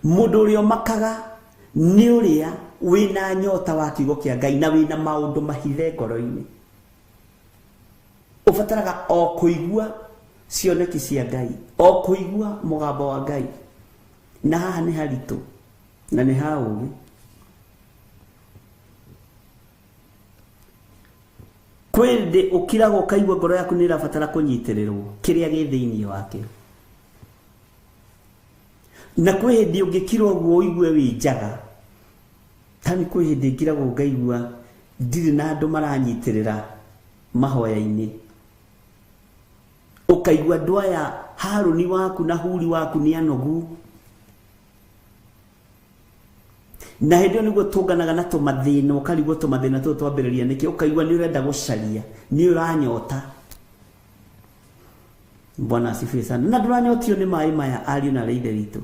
Mũndũ ũrĩa ũmakaga nĩ ũrĩa wĩna nyota wa kiugo kĩa Ngai na wĩna maũndũ mahithe ngoro-inĩ. Ũbataraga o kũigua cioneki cia Ngai, o kũigua mũgambo wa Ngai. Na haha nĩ haritũ na nĩ ha ũũgĩ. Kwĩ hĩndĩ ũkiraga ũkaigua ngoro yaku nĩ ĩrabatara kũnyitĩrĩrwo kĩrĩa gĩ thĩinĩ wakĩo. Na kwĩ hĩndĩ ũngĩkira ũguo ũigue wĩ njaga. Tani kwĩ hĩndĩ ngiragwo ngaigua ndirĩ na andũ maranyitĩrĩra mahoya-inĩ. Ũkaigua andũ aya Harũni waku na Huri waku nĩ anogu. Na hĩndĩ ĩyo nĩguo tũnganaga na tũmathĩna, ũkarigwo tũmathĩna tũtũ twambĩrĩria nĩkĩ, ũkaigua nĩ ũrenda gũcaria, nĩ ũranyota. Bwana asifiwe sana. Na ndũranyotio nĩ maĩ maya ariũ na arĩa ithe witũ.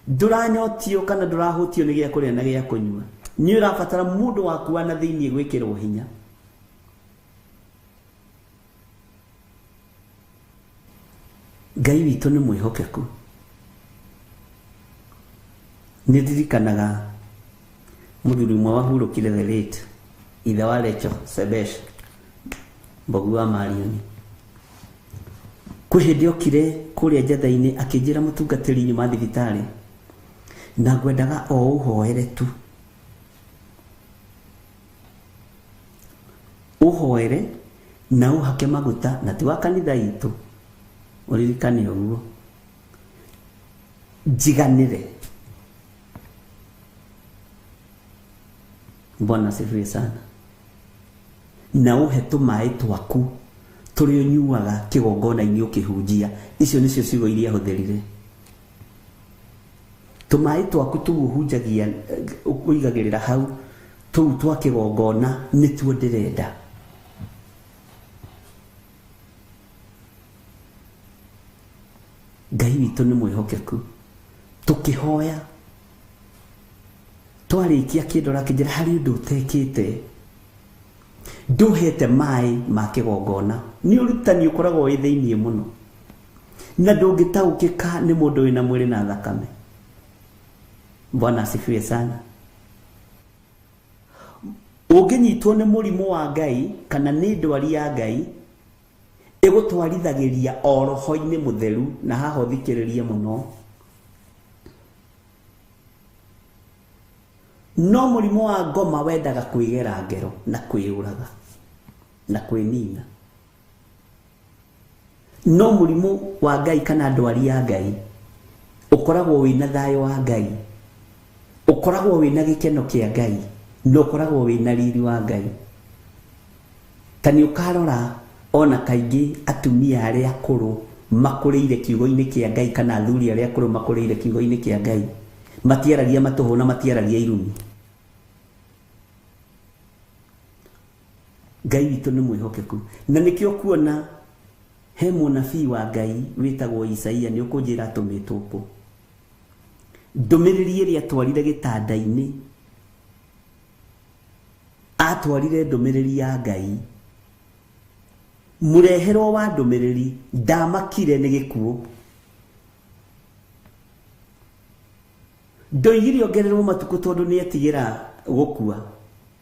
Ndũranyotio kana ndũrahũtio nĩ gĩa kũrĩa na gĩa kũnyua. Nĩ ũrabatara mũndũ waku wa na thĩinĩ gwĩkĩrwo hinya. Ngai witũ nĩ mwĩhokeku. Nĩ ndirikanaga mũthuri ũmwe wahurũkire the late ithe wa Rachel Sebesh Mbogu wa Marioni. Kwĩ hĩndĩ okire kũrĩa njatha-inĩ akĩnjĩra mũtungatĩri nyuma thibitarĩ na ngwendaga o ũhoere tu. Ũhoere na ũhake maguta na ti wa kanitha itũ. Ũririkane ũguo. Njiganĩre. Bwana asifiwe sana. Na ũhe tũmaĩ twaku tũrĩa ũnyuaga kĩgongona-inĩ ũkĩhunjia. Icio nĩcio ciugo iria ahũthĩrire. Tũmaĩ twaku tũu ũhunjagia, ũigagĩrĩra hau, tũu twa kĩgongona nĩtuo ndĩrenda. Ngai witũ nĩ mwĩhokeku. Tũkĩhoya twarĩkia kĩndora kĩnjĩra harĩ ũndũ ũtekĩte. Ndũhete maĩ ma kĩgongona. Nĩ ũrutani ũkoragwo wĩ thĩinĩ mũno. Na ndũngĩtaũkĩka nĩ mũndũ wĩna mwĩrĩ na thakame. Bwana asifiwe sana. Ũngĩnyitwo nĩ mũrimũ wa Ngai kana nĩ ndwari ya Ngai ĩgũtwarithagĩria o roho-inĩ mũtheru, na haha ũthikĩrĩrie mũno. No mũrimũ wa ngoma wendaga kwĩgera ngero na kwĩyũraga na kwĩnina. No mũrimũ wa Ngai kana ndwari ya Ngai ũkoragwo wĩna thayũ wa Ngai, ũkoragwo wĩna gĩkeno kĩa Ngai, na ũkoragwo wĩna riri wa Ngai. Ta nĩ ũkarora ona kaingĩ atumia arĩa akũrũ makũrĩire kiugo-inĩ kĩa Ngai kana athuri arĩa akũrũ makũrĩire kiugo-inĩ kĩa Ngai matiaragia matũhũ na matiaragia irumi. Ngai witũ nĩ mwĩhokeku. Na nĩkĩo kuona he mũnabii wa Ngai wĩtagwo Isaia, nĩ ũkũnjĩra atũmĩtwo kũ. Ndũmĩrĩri ĩrĩa atwarire gĩtanda-inĩ, atwarire ndũmĩrĩri ya Ngai. Mũreherwo wa ndũmĩrĩri ndamakire nĩ gĩkuũ. Ndoigire ongererwo matukũ tondũ nĩ etigĩra gũkua.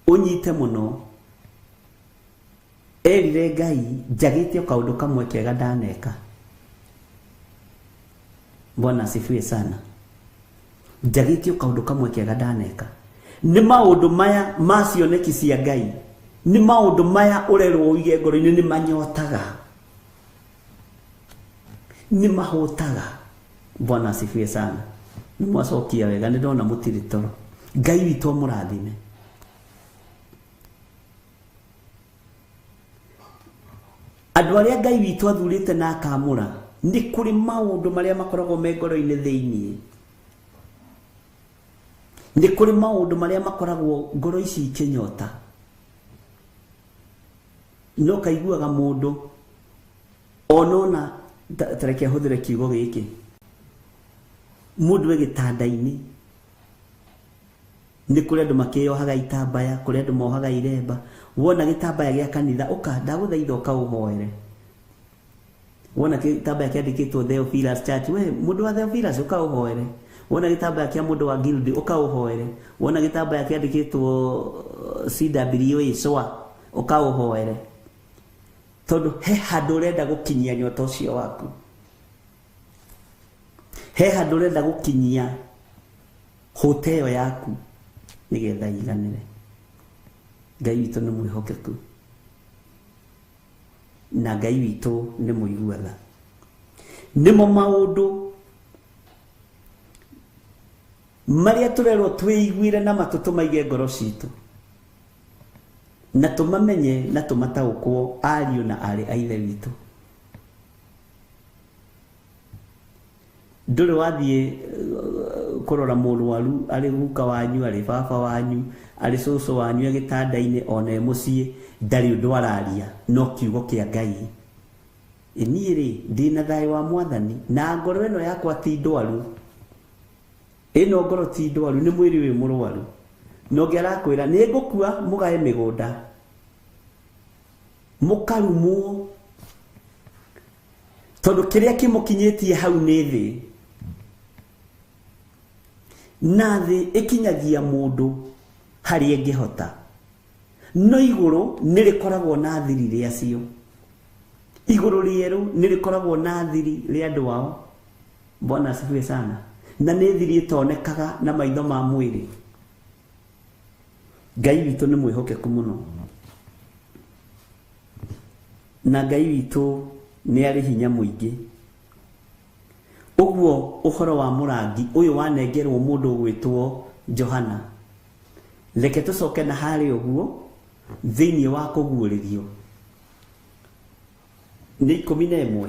Ũnyite mũno. Erire Ngai njagĩte o kaũndũ kamwe kega ndaneka. Bwana asifiwe sana. Njagĩte o kaũndũ kamwe kega ndaneka. Nĩ maũndũ maya ma cioneki cia Ngai, nĩ maũndũ maya ũrerwo ũige ngoro-inĩ nĩ manyotaga. Nĩ mahũtaga. Bwana asifiwe sana. Nĩ mwacokia wega, nĩ ndona mũtirĩ toro. Ngai witũ amũrathime. Andũ arĩa Ngai witũ athurĩte na akamũra, nĩ kũrĩ maũndũ marĩa makoragwo me ngoro-inĩ thĩinĩ. Nĩ kũrĩ maũndũ marĩa makoragwo ngoro ici ikĩnyota. No kaiguaga mũndũ onona, tareke ahũthĩre kiugo gĩkĩ, mũndũ e gĩtanda-inĩ, nĩ kũrĩ andũ makĩyohaga itambaya, kũrĩ andũ mohaga iremba. Wona gĩtambaya gĩa kanitha, ũka ndagũthaitha ũkaũhoere. Wona gĩtambaya kĩandĩkĩtwo Theophilus Church, we mũndũ wa Theophilus ũkaũhoere. Wona gĩtambaya kĩa mũndũ wa Guild ũkaũhoere. Wona gĩtambaya kĩandĩkĩtwo CWA SWA ũkaũhoere. Tondũ he handũ ũrenda gũkinyia nyota ũcio waku. He handũ ũrenda gũkinyia hũte ĩyo yaku nĩgetha iganĩre. Ngai witũ nĩ mwĩhokeku na Ngai witũ nĩ mũigua tha. Nĩmo maũndũ marĩa tũrerwo twĩiguĩre na matũ tũmaige ngoro citũ na tũmamenye na tũmataũkwo ariũ na aarĩ a Ithe witũ. Ndũrĩ wathiĩ kũrora mũrwaru arĩ guka wanyu, arĩ baba wanyu, arĩ cũcũ wanyu e gĩtanda-inĩ ona e mũciĩ, ndarĩ ũndũ araria no kiugo kĩa Ngai. Niĩ rĩ ndĩna thayũ wa Mwathani na ngoro ĩno yakwa ti ndwaru. Ĩno ngoro ti ndwaru, nĩ mwĩrĩ wĩ mũrwaru. Na ũngĩ arakwĩra nĩ ngũkua mũgae mĩgũnda, mũkarumwo, tondũ kĩrĩa kĩmũkinyĩtie hau nĩ thĩ. Na thĩ ĩkinyagia mũndũ harĩa ĩngĩhota, no igũrũ nĩ rĩkoragwo na thiri rĩacio. Igũrũ rĩerũ nĩ rĩkoragwo na thiri rĩa andũ ao. Bwana asifiwe sana. Na nĩ thiri ĩtonekaga na maitho ma mwĩrĩ. Ngai witũ nĩ mwĩhokeku mũno, na Ngai witũ nĩ arĩ hinya mũingĩ. Ũguo ũhoro wa mũrangi ũyũ wanengerwo mũndũ ũgwĩtwo Johana, reke tũcoke na harĩa ũguo thĩinĩ wa kũguũrĩrio nĩ 11.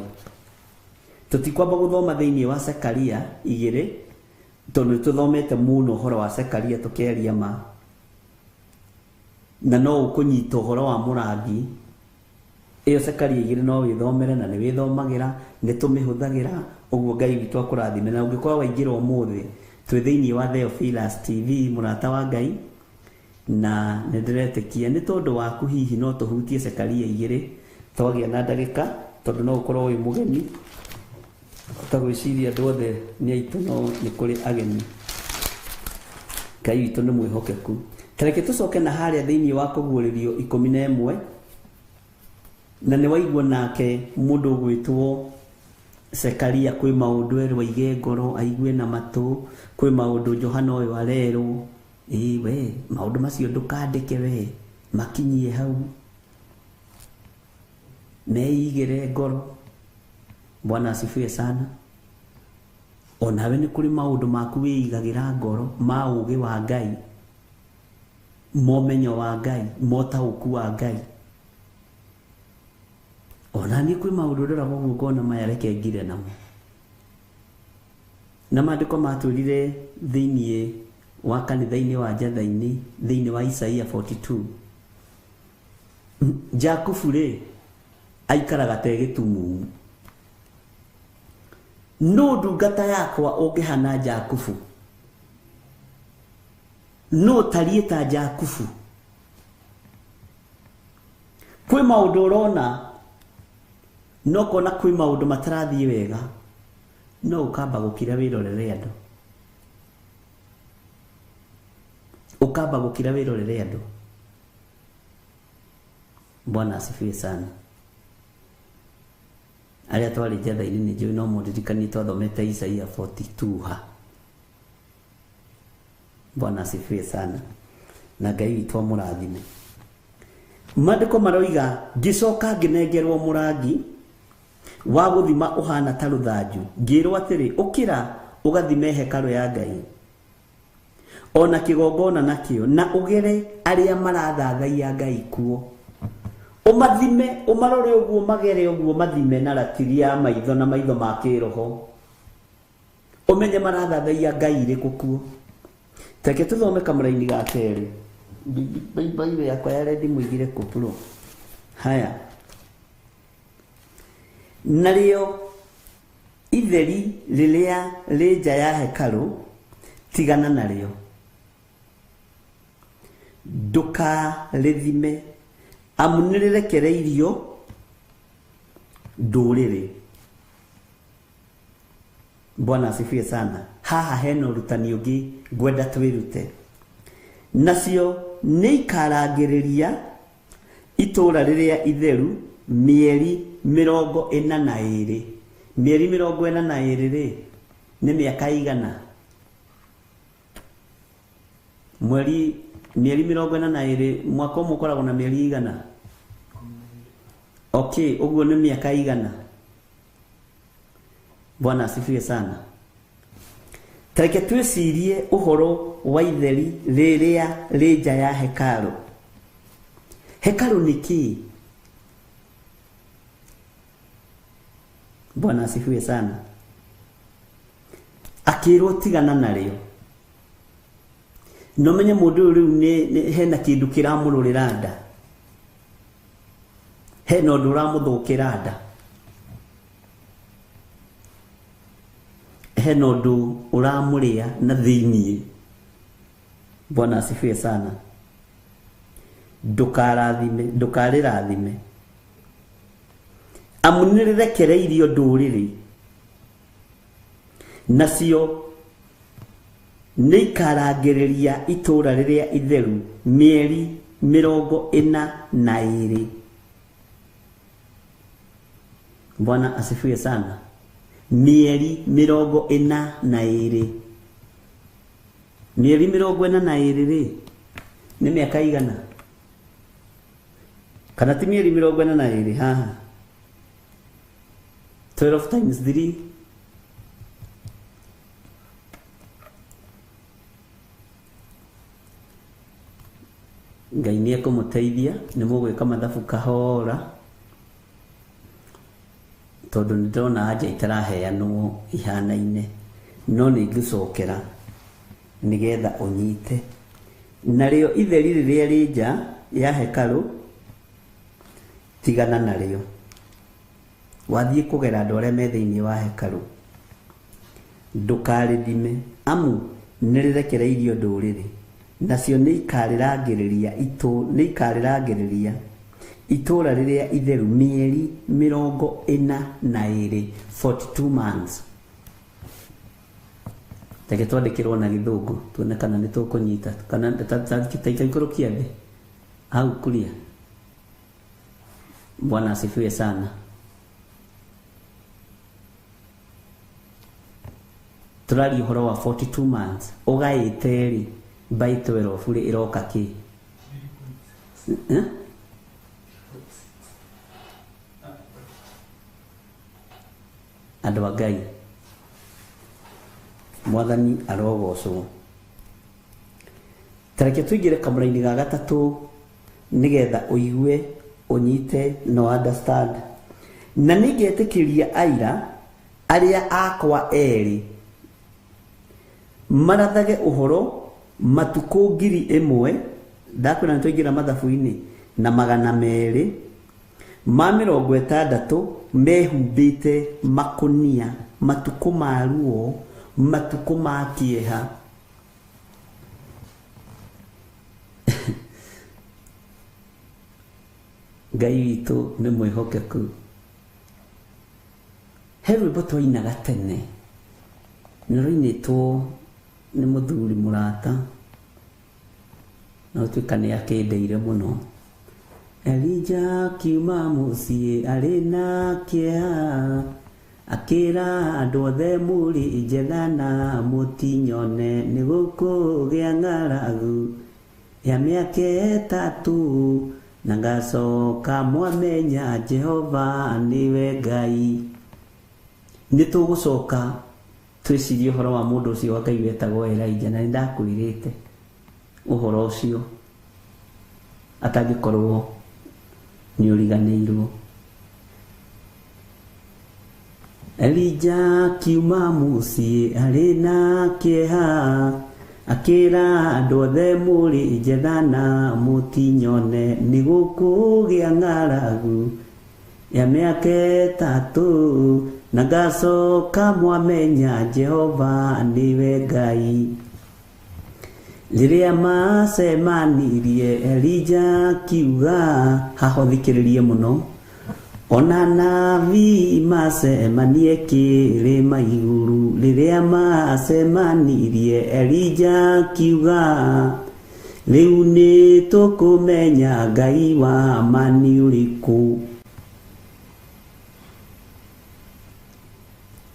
Tũtikwamba gũthoma thĩinĩ wa Zekaria 2, tondũ nĩtũthomete mũno ũhoro wa Zekaria tũkĩaria ma, na no ũkũnyita ũhoro wa mũrangi. Ĩyo Zekaria 2 no wĩthomere na nĩ wĩthomagĩra, nĩ tũmĩhũthagĩra. Ũguo Ngai witũ akũrathime. Na ũngĩkorwo waingĩra ũmũthĩ, twĩ thĩinĩ wa Theophilus TV, mũrata wa Ngai, na nĩ ndĩretĩkia nĩ tondũ waku hihi no tũhutie Zekaria 2 twagĩa na ndagĩka, tondũ no ũkorwo wĩ mũgeni. Ta gwĩciria andũ othe nĩ aitũ, no nĩ kũrĩ ageni. Ngai witũ nĩ mwĩhokeku. Tareke tũcoke na harĩa thĩinĩ wa kũguũrĩrio 11, na nĩ waigua nake mũndũ ũgwĩtwo Zekaria kwĩ maũndũ erwo aige ngoro aigue na matũ, kwĩ maũndũ Johana ũyũ arerwo, ĩĩ we maũndũ macio ndũkandĩke we, makinyie hau, meigĩre ngoro. Bwana asifiwe sana. Onawe nĩ kũrĩ maũndũ maku wĩigagĩra ngoro ma ũũgĩ wa Ngai, momenyo wa Ngai, motaũku wa Ngai. Ona niĩ kwĩ maũndũ ndoraga ũguo ngona maya reke ngire namo. Na maandĩko matwĩrire thĩinĩ wa kanitha-inĩ wa Njatha-inĩ, thĩinĩ wa Isaia 42, Jakubu rĩ aikaraga ta gĩtumumu. No ndungata yakwa ũngĩhana Jakubu, no tariĩ ta Jakubu. Kwĩ maũndũ ũrona no kona kwĩ maũndũ matarathiĩ wega, no ũkamba gũkira wĩrorere andũ. Ũkamba gũkira wĩrorere andũ. Bwana asifiwe sana. Arĩa twarĩ Njatha-inĩ nĩ njũĩ no mũndirikanie twathomete Isaia 42 ha. Bwana asifiwe sana. Na Ngai witũ amũrathime. Maandĩko maroiga ngĩcoka ngĩnengerwo mũrangi Wa gũthima ũhana ta rũthanju. Ngĩrwo atĩrĩ, ũkĩra ũgathime hekarũ ya Ngai ona kĩgongona nakĩo, na ũgere arĩa marathathaiya Ngai kuo. Ũmathime, ũmarore ũguo, magere ũguo, mathime na ratiri ya maitho na maitho ma kĩroho, ũmenye marathathaiya Ngai irĩkũ kuo. Reke tũthome kamũraini ga kerĩ. Baibũ yakwa ya rendi mũigire kũpuro. Haya, narĩo itheri rĩrĩa rĩ nja ya hekarũ tigana narĩo, ndũkarĩthime, amu nĩrĩrekereirio ndũrĩrĩ. Bwana asifiwe sana. Haha hena ũrutani ũngĩ ngwenda twĩrute. Nacio nĩikarangĩrĩria itũra rĩrĩa itheru mĩeri 42. Mĩeri 42 rĩ nĩ mĩaka igana? Mweri mĩeri 42, mwaka ũmwe ũkoragwo na mĩeri igana. Okay, ũguo nĩ mĩaka igana. Bwana asifiwe sana. Tareke twĩcirie ũhoro wa itheri rĩrĩa rĩ nja ya hekarũ. Hekarũ nĩ kĩĩ? Bwana asifiwe sana. Akĩrwo tigana narĩo. No menye mũndũ ũyũ rĩu nĩ hena kĩndũ kĩramũrũrĩra nda, hena ũndũ ũramũthũkĩra nda, hena ũndũ ũramũrĩa na thĩiniĩ. Bwana asifiwe sana. Ndũkarathime, ndũkarĩrathime, amu nĩrĩrekereirio ndũrĩrĩ, nacio nĩikarangĩrĩria itũra rĩrĩa itheru mĩeri 42. Bwana asifiwe sana. Mĩeri 42. Mĩeri 42 rĩ nĩ mĩaka igana? Kana ti mĩeri 42 haha? 12 times 3 Ngai nĩ ekũmũteithia, nĩ mũgwĩka mathabu kahora, tondũ nĩ ndĩrona anja itaraheanwo ihanaine, no nĩ ngũcokera nĩgetha ũnyite. Narĩo itheri rĩrĩa rĩ nja ya hekarũ tigana narĩo. Wathiĩ kũgera andũ arĩa me thĩinĩ wa hekarũ, ndũkarĩthime, amu nĩrĩrekereirio ndũrĩrĩ, nacio nĩikarĩrangĩrĩria itũra rĩrĩa itheru mĩeri 42, 42 months. Reke twandĩkĩrwo na gĩthũngũ tuone kana nĩ tũkũnyita, kana taikũrũkia thĩ hau kuria. Bwana asifiwe sana. Tũraria ũhoro wa 42 months, ũgaĩte rĩ by 12 rĩ ĩroka kĩ? Andũ a Ngai, Mwathani arogocwo. Tareke tũingĩre kamũra-inĩ ga gatatũ nĩgetha ũigue, ũnyite no understand. Na nĩngetĩkĩria aira arĩa akwa erĩ marathage ũhoro matukũ 1000, ndakwĩra nĩ twaingĩra mathabu-inĩ, na 260 mehumbĩte makũnia, matukũ ma ruo, matukũ ma kĩeha. Ngai witũ nĩ mwĩhokeku. He rwĩmbo twainaga tene, nĩ rũinĩtwo nĩ mũthuri mũrata, na ũtuĩka nĩ akĩndeire mũno. Elija akiuma mũciĩ arĩ na kĩeha, akĩra andũ othe mũrĩ njetha na mũtinyone, nĩ gũkũgĩa ng'aragu ya mĩaka 3, Na ngacoka mwamenya Jehova nĩwe Ngai. Nĩ tũgũcoka twĩcirie ũhoro wa mũndũ ũcio wa Ngai wetagwo Elijah, na nĩ ndakwĩrĩte ũhoro ũcio atangĩkorwo nĩ ũriganĩirwo. Elija akiuma mũciĩ arĩ na kĩeha, akĩra andũ othe mũrĩ njetha na mũtinyone, nĩ gũkũgĩa ng'aragu ya mĩaka 3, na ngacoka mwamenya Jehova nĩwe Ngai. Rĩrĩa macemanirie Elija akiuga, haha ũthikĩrĩrie mũno, ona nabii macemanie kĩrĩma igũrũ. Rĩrĩa macemanirie Elija akiuga, rĩu nĩ tũkũmenya Ngai wa ma nĩ ũrĩkũ.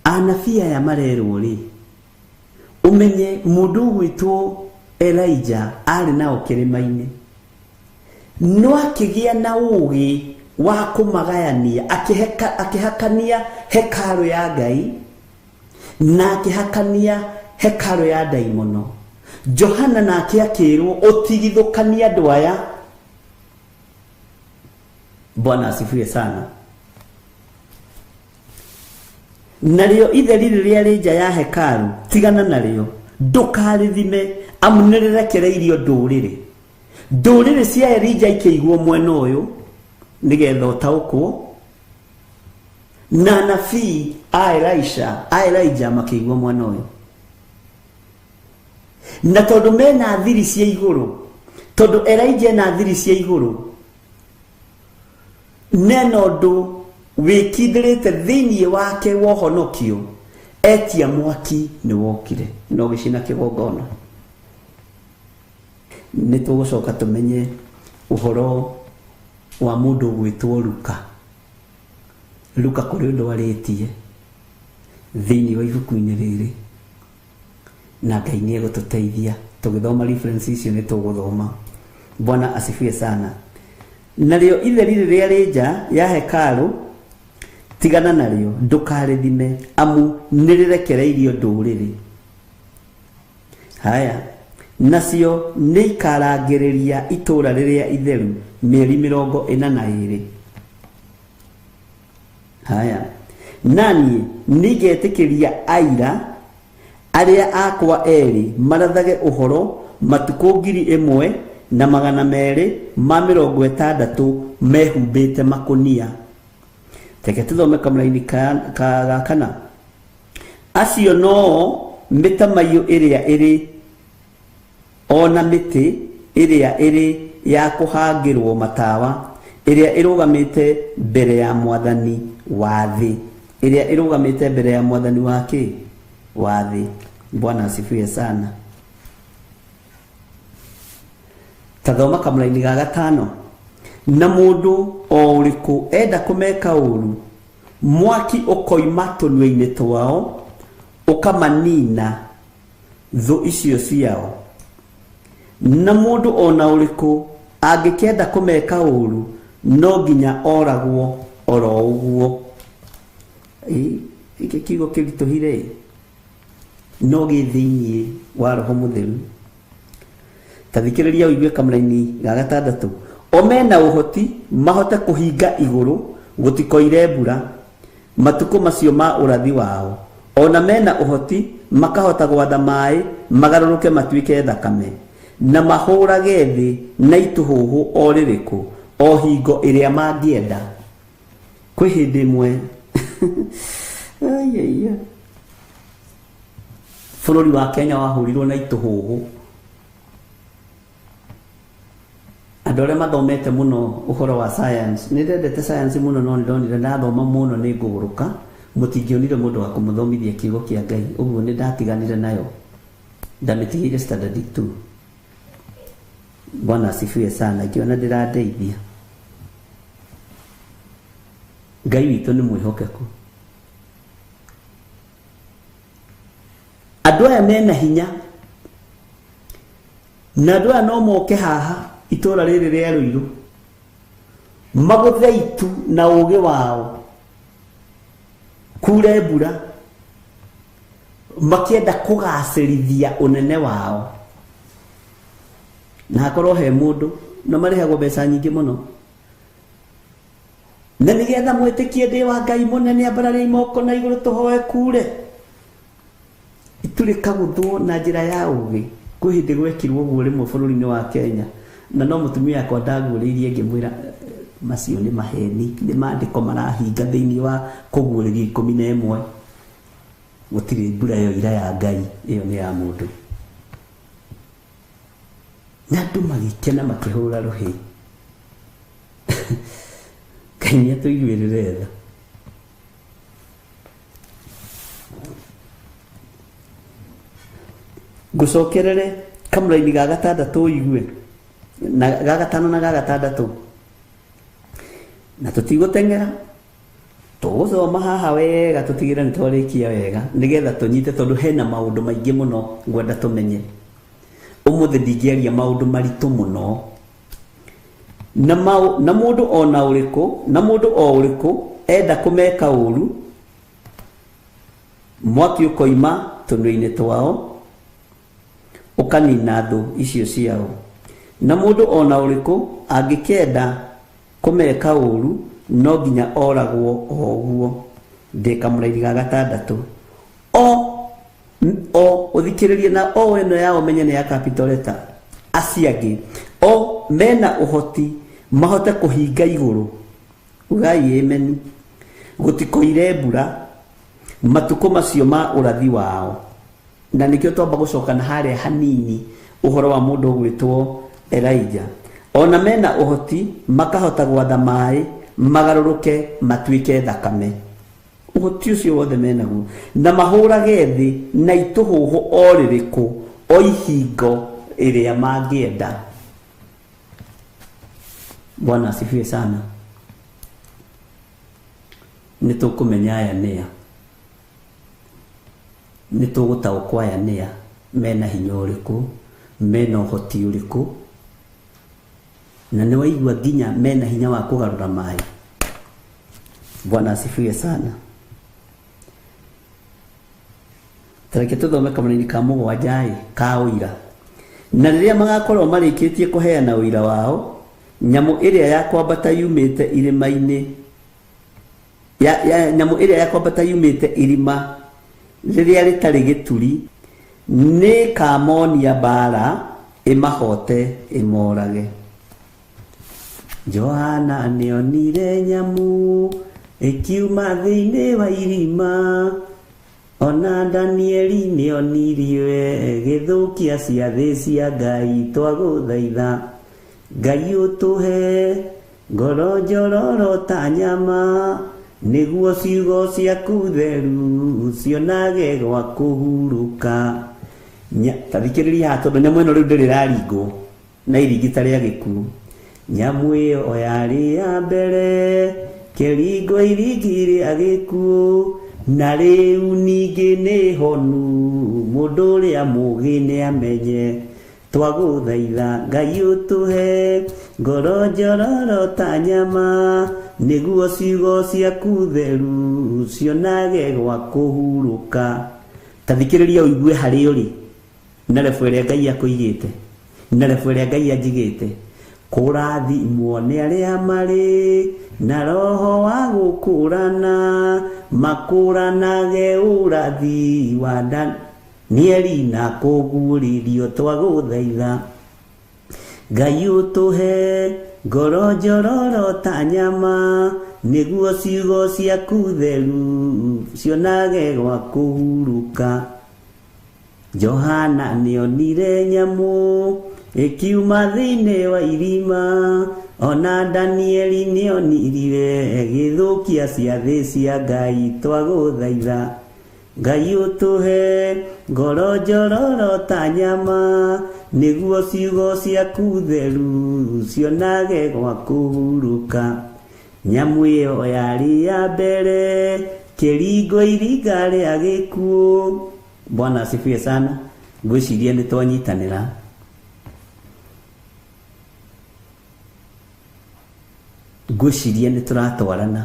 Anabii aya marerwo rĩ, ũmenye mũndũ ũgwĩtwo Elijah arĩ nao kĩrĩma-inĩ, no akĩgĩa na ũũgĩ wa kũmagayania, akĩhakania hekarũ ya Ngai na akĩhakania hekarũ ya ndaimono. Johana nake akĩrwo ũtigithũkanie andũ aya. Bwana asifiwe sana. Narĩo itheri rĩrĩa rĩ nja ya hekaru tigana narĩo, ndũkarĩthime, amu nĩrĩrekereirio ndũrĩrĩ. Ndũrĩrĩ cia Elija ikĩigwo mwena ũyũ nĩgetha ũtaũkwo, na anabii a Elisha, a Elijah makĩigwo mwena ũyũ. Na tondũ mena thiri cia igũrũ, tondũ Elijah ena thiri cia igũrũ, nena ũndũ wĩkindĩrĩte thĩinĩ wake wa ũhonokio, etia mwaki nĩ wokire na ũgĩcina kĩgongona. Nĩ tũgũcoka tũmenye ũhoro wa mũndũ ũgwĩtwo Luka. Luka kũrĩ ũndũ arĩtie thĩinĩ wa ibuku-inĩ rĩrĩ, na Ngai nĩ egũtũteithia tũgĩthoma reference icio nĩ tũgũthoma. Bwana asifiwe sana. Narĩo itheri rĩrĩa rĩ nja ya hekarũ tigana narĩo, ndũkarĩthime, amu nĩrĩrekereirio ndũrĩrĩ. Haya, nacio nĩikarangĩrĩria itũũra rĩrĩa itheru mĩeri 42. Haya, naniĩ nĩngetĩkĩria aira arĩa akwa erĩ marathage ũhoro matukũ 1260 mehumbĩte makũnia. Reke tũthome kamũraini ga kana. Acio noo mĩtamaiyũ ĩrĩa ĩrĩ ona mĩtĩ ĩrĩa ĩrĩ ya kũhangĩrwo matawa, ĩrĩa ĩrũgamĩte mbere ya mwathani wa thĩ, ĩrĩa ĩrũgamĩte mbere ya mwathani wa kĩ? Wa thĩ. Bwana asifiwe sana. Tathoma kamũraini ga gatano. Na mũndũ o ũrĩkũ enda kũmeka ũru, mwaki ũkoima tũnua-inĩ twao ũkamanina thũ icio ciao. Na mũndũ ona ũrĩkũ angĩkenda kũmeka ũru, no nginya oragwo oro ũguo. Gĩkĩ kiugo kĩritũhire no gĩ thĩinĩ wa Roho Mũtheru. Ta thikĩrĩria ũigue kamũraini ga gatandatũ. O mena ũhoti mahote kũhinga igũrũ gũtikoire mbura matukũ macio ma ũrathi wao. Ona mena ũhoti makahota gwatha maĩ magarũrũke matuĩke thakame, na mahũrage thĩ na itũhũhũ o rĩrĩkũ o hingo ĩrĩa mangĩenda. Kwĩ hĩndĩ ĩmwe bũrũri wa Kenya wahũrirwo na itũhũhũ. Andũ arĩa mathomete mũno ũhoro wa science, nĩ ndendete science mũno, no nĩ ndonire ndathoma mũno nĩ ngũgũrũka, mũtingĩonire mũndũ wa kũmũthomithia kiugo kĩa Ngai, ũguo nĩ ndatiganire nayo, ndamĩtigĩire standard 2. Bwana asifiwe sana. Ngĩona ndĩrandeithia. Ngai witũ nĩ mwĩhokeku. Andũ aya mena hinya, na andũ aya no moke haha itũũra rĩrĩ rĩa Rũirũ. Magũthe itu na ũũgĩ wao kure mbura makienda kũgacĩrithia ũnene wao. Na hakorwo he mũndũ na marĩhagwo mbeca nyingĩ mũno na nĩgetha mwĩtĩkie ndĩ wa Ngai mũnene, ambarariai moko na igũrũ tũhoe kure. Itu rĩkagũthwo na njĩra ya ũũgĩ. Kwĩ hĩndĩ gwekirwo ũguo rĩmwe bũrũri-inĩ wa Kenya, na no mũtumia akwa ndaguũrĩirie ngĩmwĩra macio nĩ maheni, nĩ maandĩko marahinga thĩinĩ wa kũguũrĩrio 11. Gũtirĩ mbura yoira ya Ngai, ĩyo nĩ ya mũndũ. Na andũ magĩkena makĩhũra rũhĩ. Ngai nĩ atũiguĩrĩre tha. Ngũcokerere kamũraini ga gatandatũ ũigue, na ga gatano na ga gatandatũ, na tũtigũteng'era, tũgũthoma haha wega tũtigĩre nĩ twarĩkia wega nĩgetha tũnyite, tondũ hena maũndũ maingĩ mũno ngwenda tũmenye. Ũmũthĩ ndingĩaria maũndũ maritũ mũno. Na mũndũ ona ũrĩkũ, na mũndũ o ũrĩkũ enda kũmeka ũru, mwaki ũkoima tũnua-inĩ twao ũkanina thũ icio ciao. Na mũndũ ona ũrĩkũ angĩkenda kũmeka ũru no nginya oragwo o ũguo. Ndĩ kamũraini ga gatandatũ. O ũthikĩrĩrie na o ĩno yao menye nĩ ya capital letter. Acio angĩ o mena ũhoti mahote kũhinga igũrũ, ugai ameni, gũtikoire mbura matukũ macio ma ũrathi wao. Na nĩkĩo twamba gũcoka na harĩa hanini ũhoro wa mũndũ ũgwĩtwo Elijah. Ona mena ũhoti makahota gwatha maĩ magarũrũke matuĩke thakame. Ũhoti ũcio wothe menaguo, na mahũrage thĩ na itũhũhũ o rĩrĩkũ o ihingo ĩrĩa mangĩenda. Bwana asifiwe sana. Nĩ tũkũmenya aya nĩa, nĩ tũgũtaũkwo aya nĩa, mena hinya ũrĩkũ, mena ũhoti ũrĩkũ, na nĩ waigua nginya mena hinya wa kũgarũra maĩ. Bwana asifiwe sana. Tareke tũthome kamũraini ka mũgwanja ĩ ka ũira. Na rĩrĩa magakorwo marĩkĩtie kũheana ũira wao, nyamũ ĩrĩa ya kwambata yumĩte irĩma-inĩ ya nyamũ ĩrĩa ya kwambata yumĩte irima rĩrĩa rĩtarĩ gĩturi nĩ kamonia mbara ĩmahote ĩmorage. Johana nĩonire nyamũ ĩkiuma thĩinĩ wa irima, ona Danieli nĩonirie gĩthũkia ciathĩ cia Ngai. Twagũthaitha Ngai ũtũhe ngoro njororo ta nyama, nĩguo ciugo ciaku theru cionage gwa kũhurũka. Ta thikĩrĩria haha, tondũ nyamũ ĩno rĩu ndĩrĩ ĩraringwo na iringi ta rĩa gĩkuũ. Nyamũ ĩyo yarĩ ya mbere kĩringo iringi rĩa gĩkuũ, na rĩu ningĩ nĩ honu, mũndũ ũrĩa mũũgĩ nĩamenye. Twagũthaitha Ngai ũtũhe ngoro njororo ta nyama, nĩguo ciugo ciaku theru cionage gwa kũhurũka. Ta thikĩrĩria ũigue harĩa ũrĩ na rebu ĩrĩa Ngai akũigĩte, na rebu ĩrĩa Ngai anjigĩte. Kũrathimwo nĩ arĩa marĩ na roho wa gũkũrana, makũranage ũrathi wa Danieli na kũguũrĩrio. Twagũthaitha Ngai ũtũhe ngoro njororo ta nyama, nĩguo ciugo ciaku theru cionage gwa kũhurũka. Johana nĩonire nyamũ ĩkiuma thĩinĩ wa irima, ona Danieli nĩonirie gĩthũkia ciathĩ cia Ngai. Twagũthaitha Ngai ũtũhe ngoro njororo ta nyama, nĩguo ciugo ciaku theru cionage gwa kũhurũka. Nyamũ ĩyo yarĩ ya mbere kĩringo iringa rĩa gĩkuũ. Bwana asifiwe sana. Ngwĩciria nĩ twanyitanĩra. Ngwĩciria nĩ tũratwarana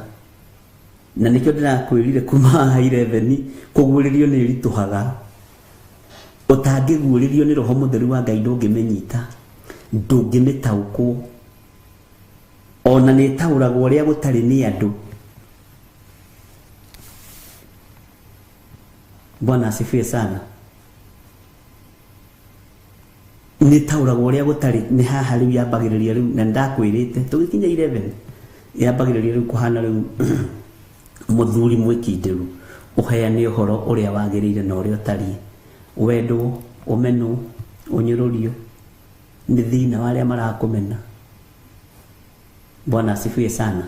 na nĩkĩo ndĩrakwĩrire kuma haha 11 kũguũrĩrio nĩ ĩritũhaga. Ũtangĩguũrĩrio nĩ roho mũtheru wa Ngai ndũngĩmĩnyita, ndũngĩmĩtaũkwo, ona nĩ ĩtaũragwo ũrĩa gũtarĩ nĩ andũ. Bwana asifiwe sana. Nĩ ĩtaũragwo ũrĩa gũtarĩ nĩ haha rĩu yambagĩrĩria rĩu, na nĩndakwĩrĩte tũgĩkinya 11 yambagĩrĩria rĩu kũhana rĩu mũthuri mwĩkindĩru ũheane ũhoro ũrĩa wagĩrĩire na ũrĩa ũtariĩ. Wendwo, ũmenwo, ũnyũrũrio nĩ thĩna wa arĩa marakũmena. Bwana asifiwe sana.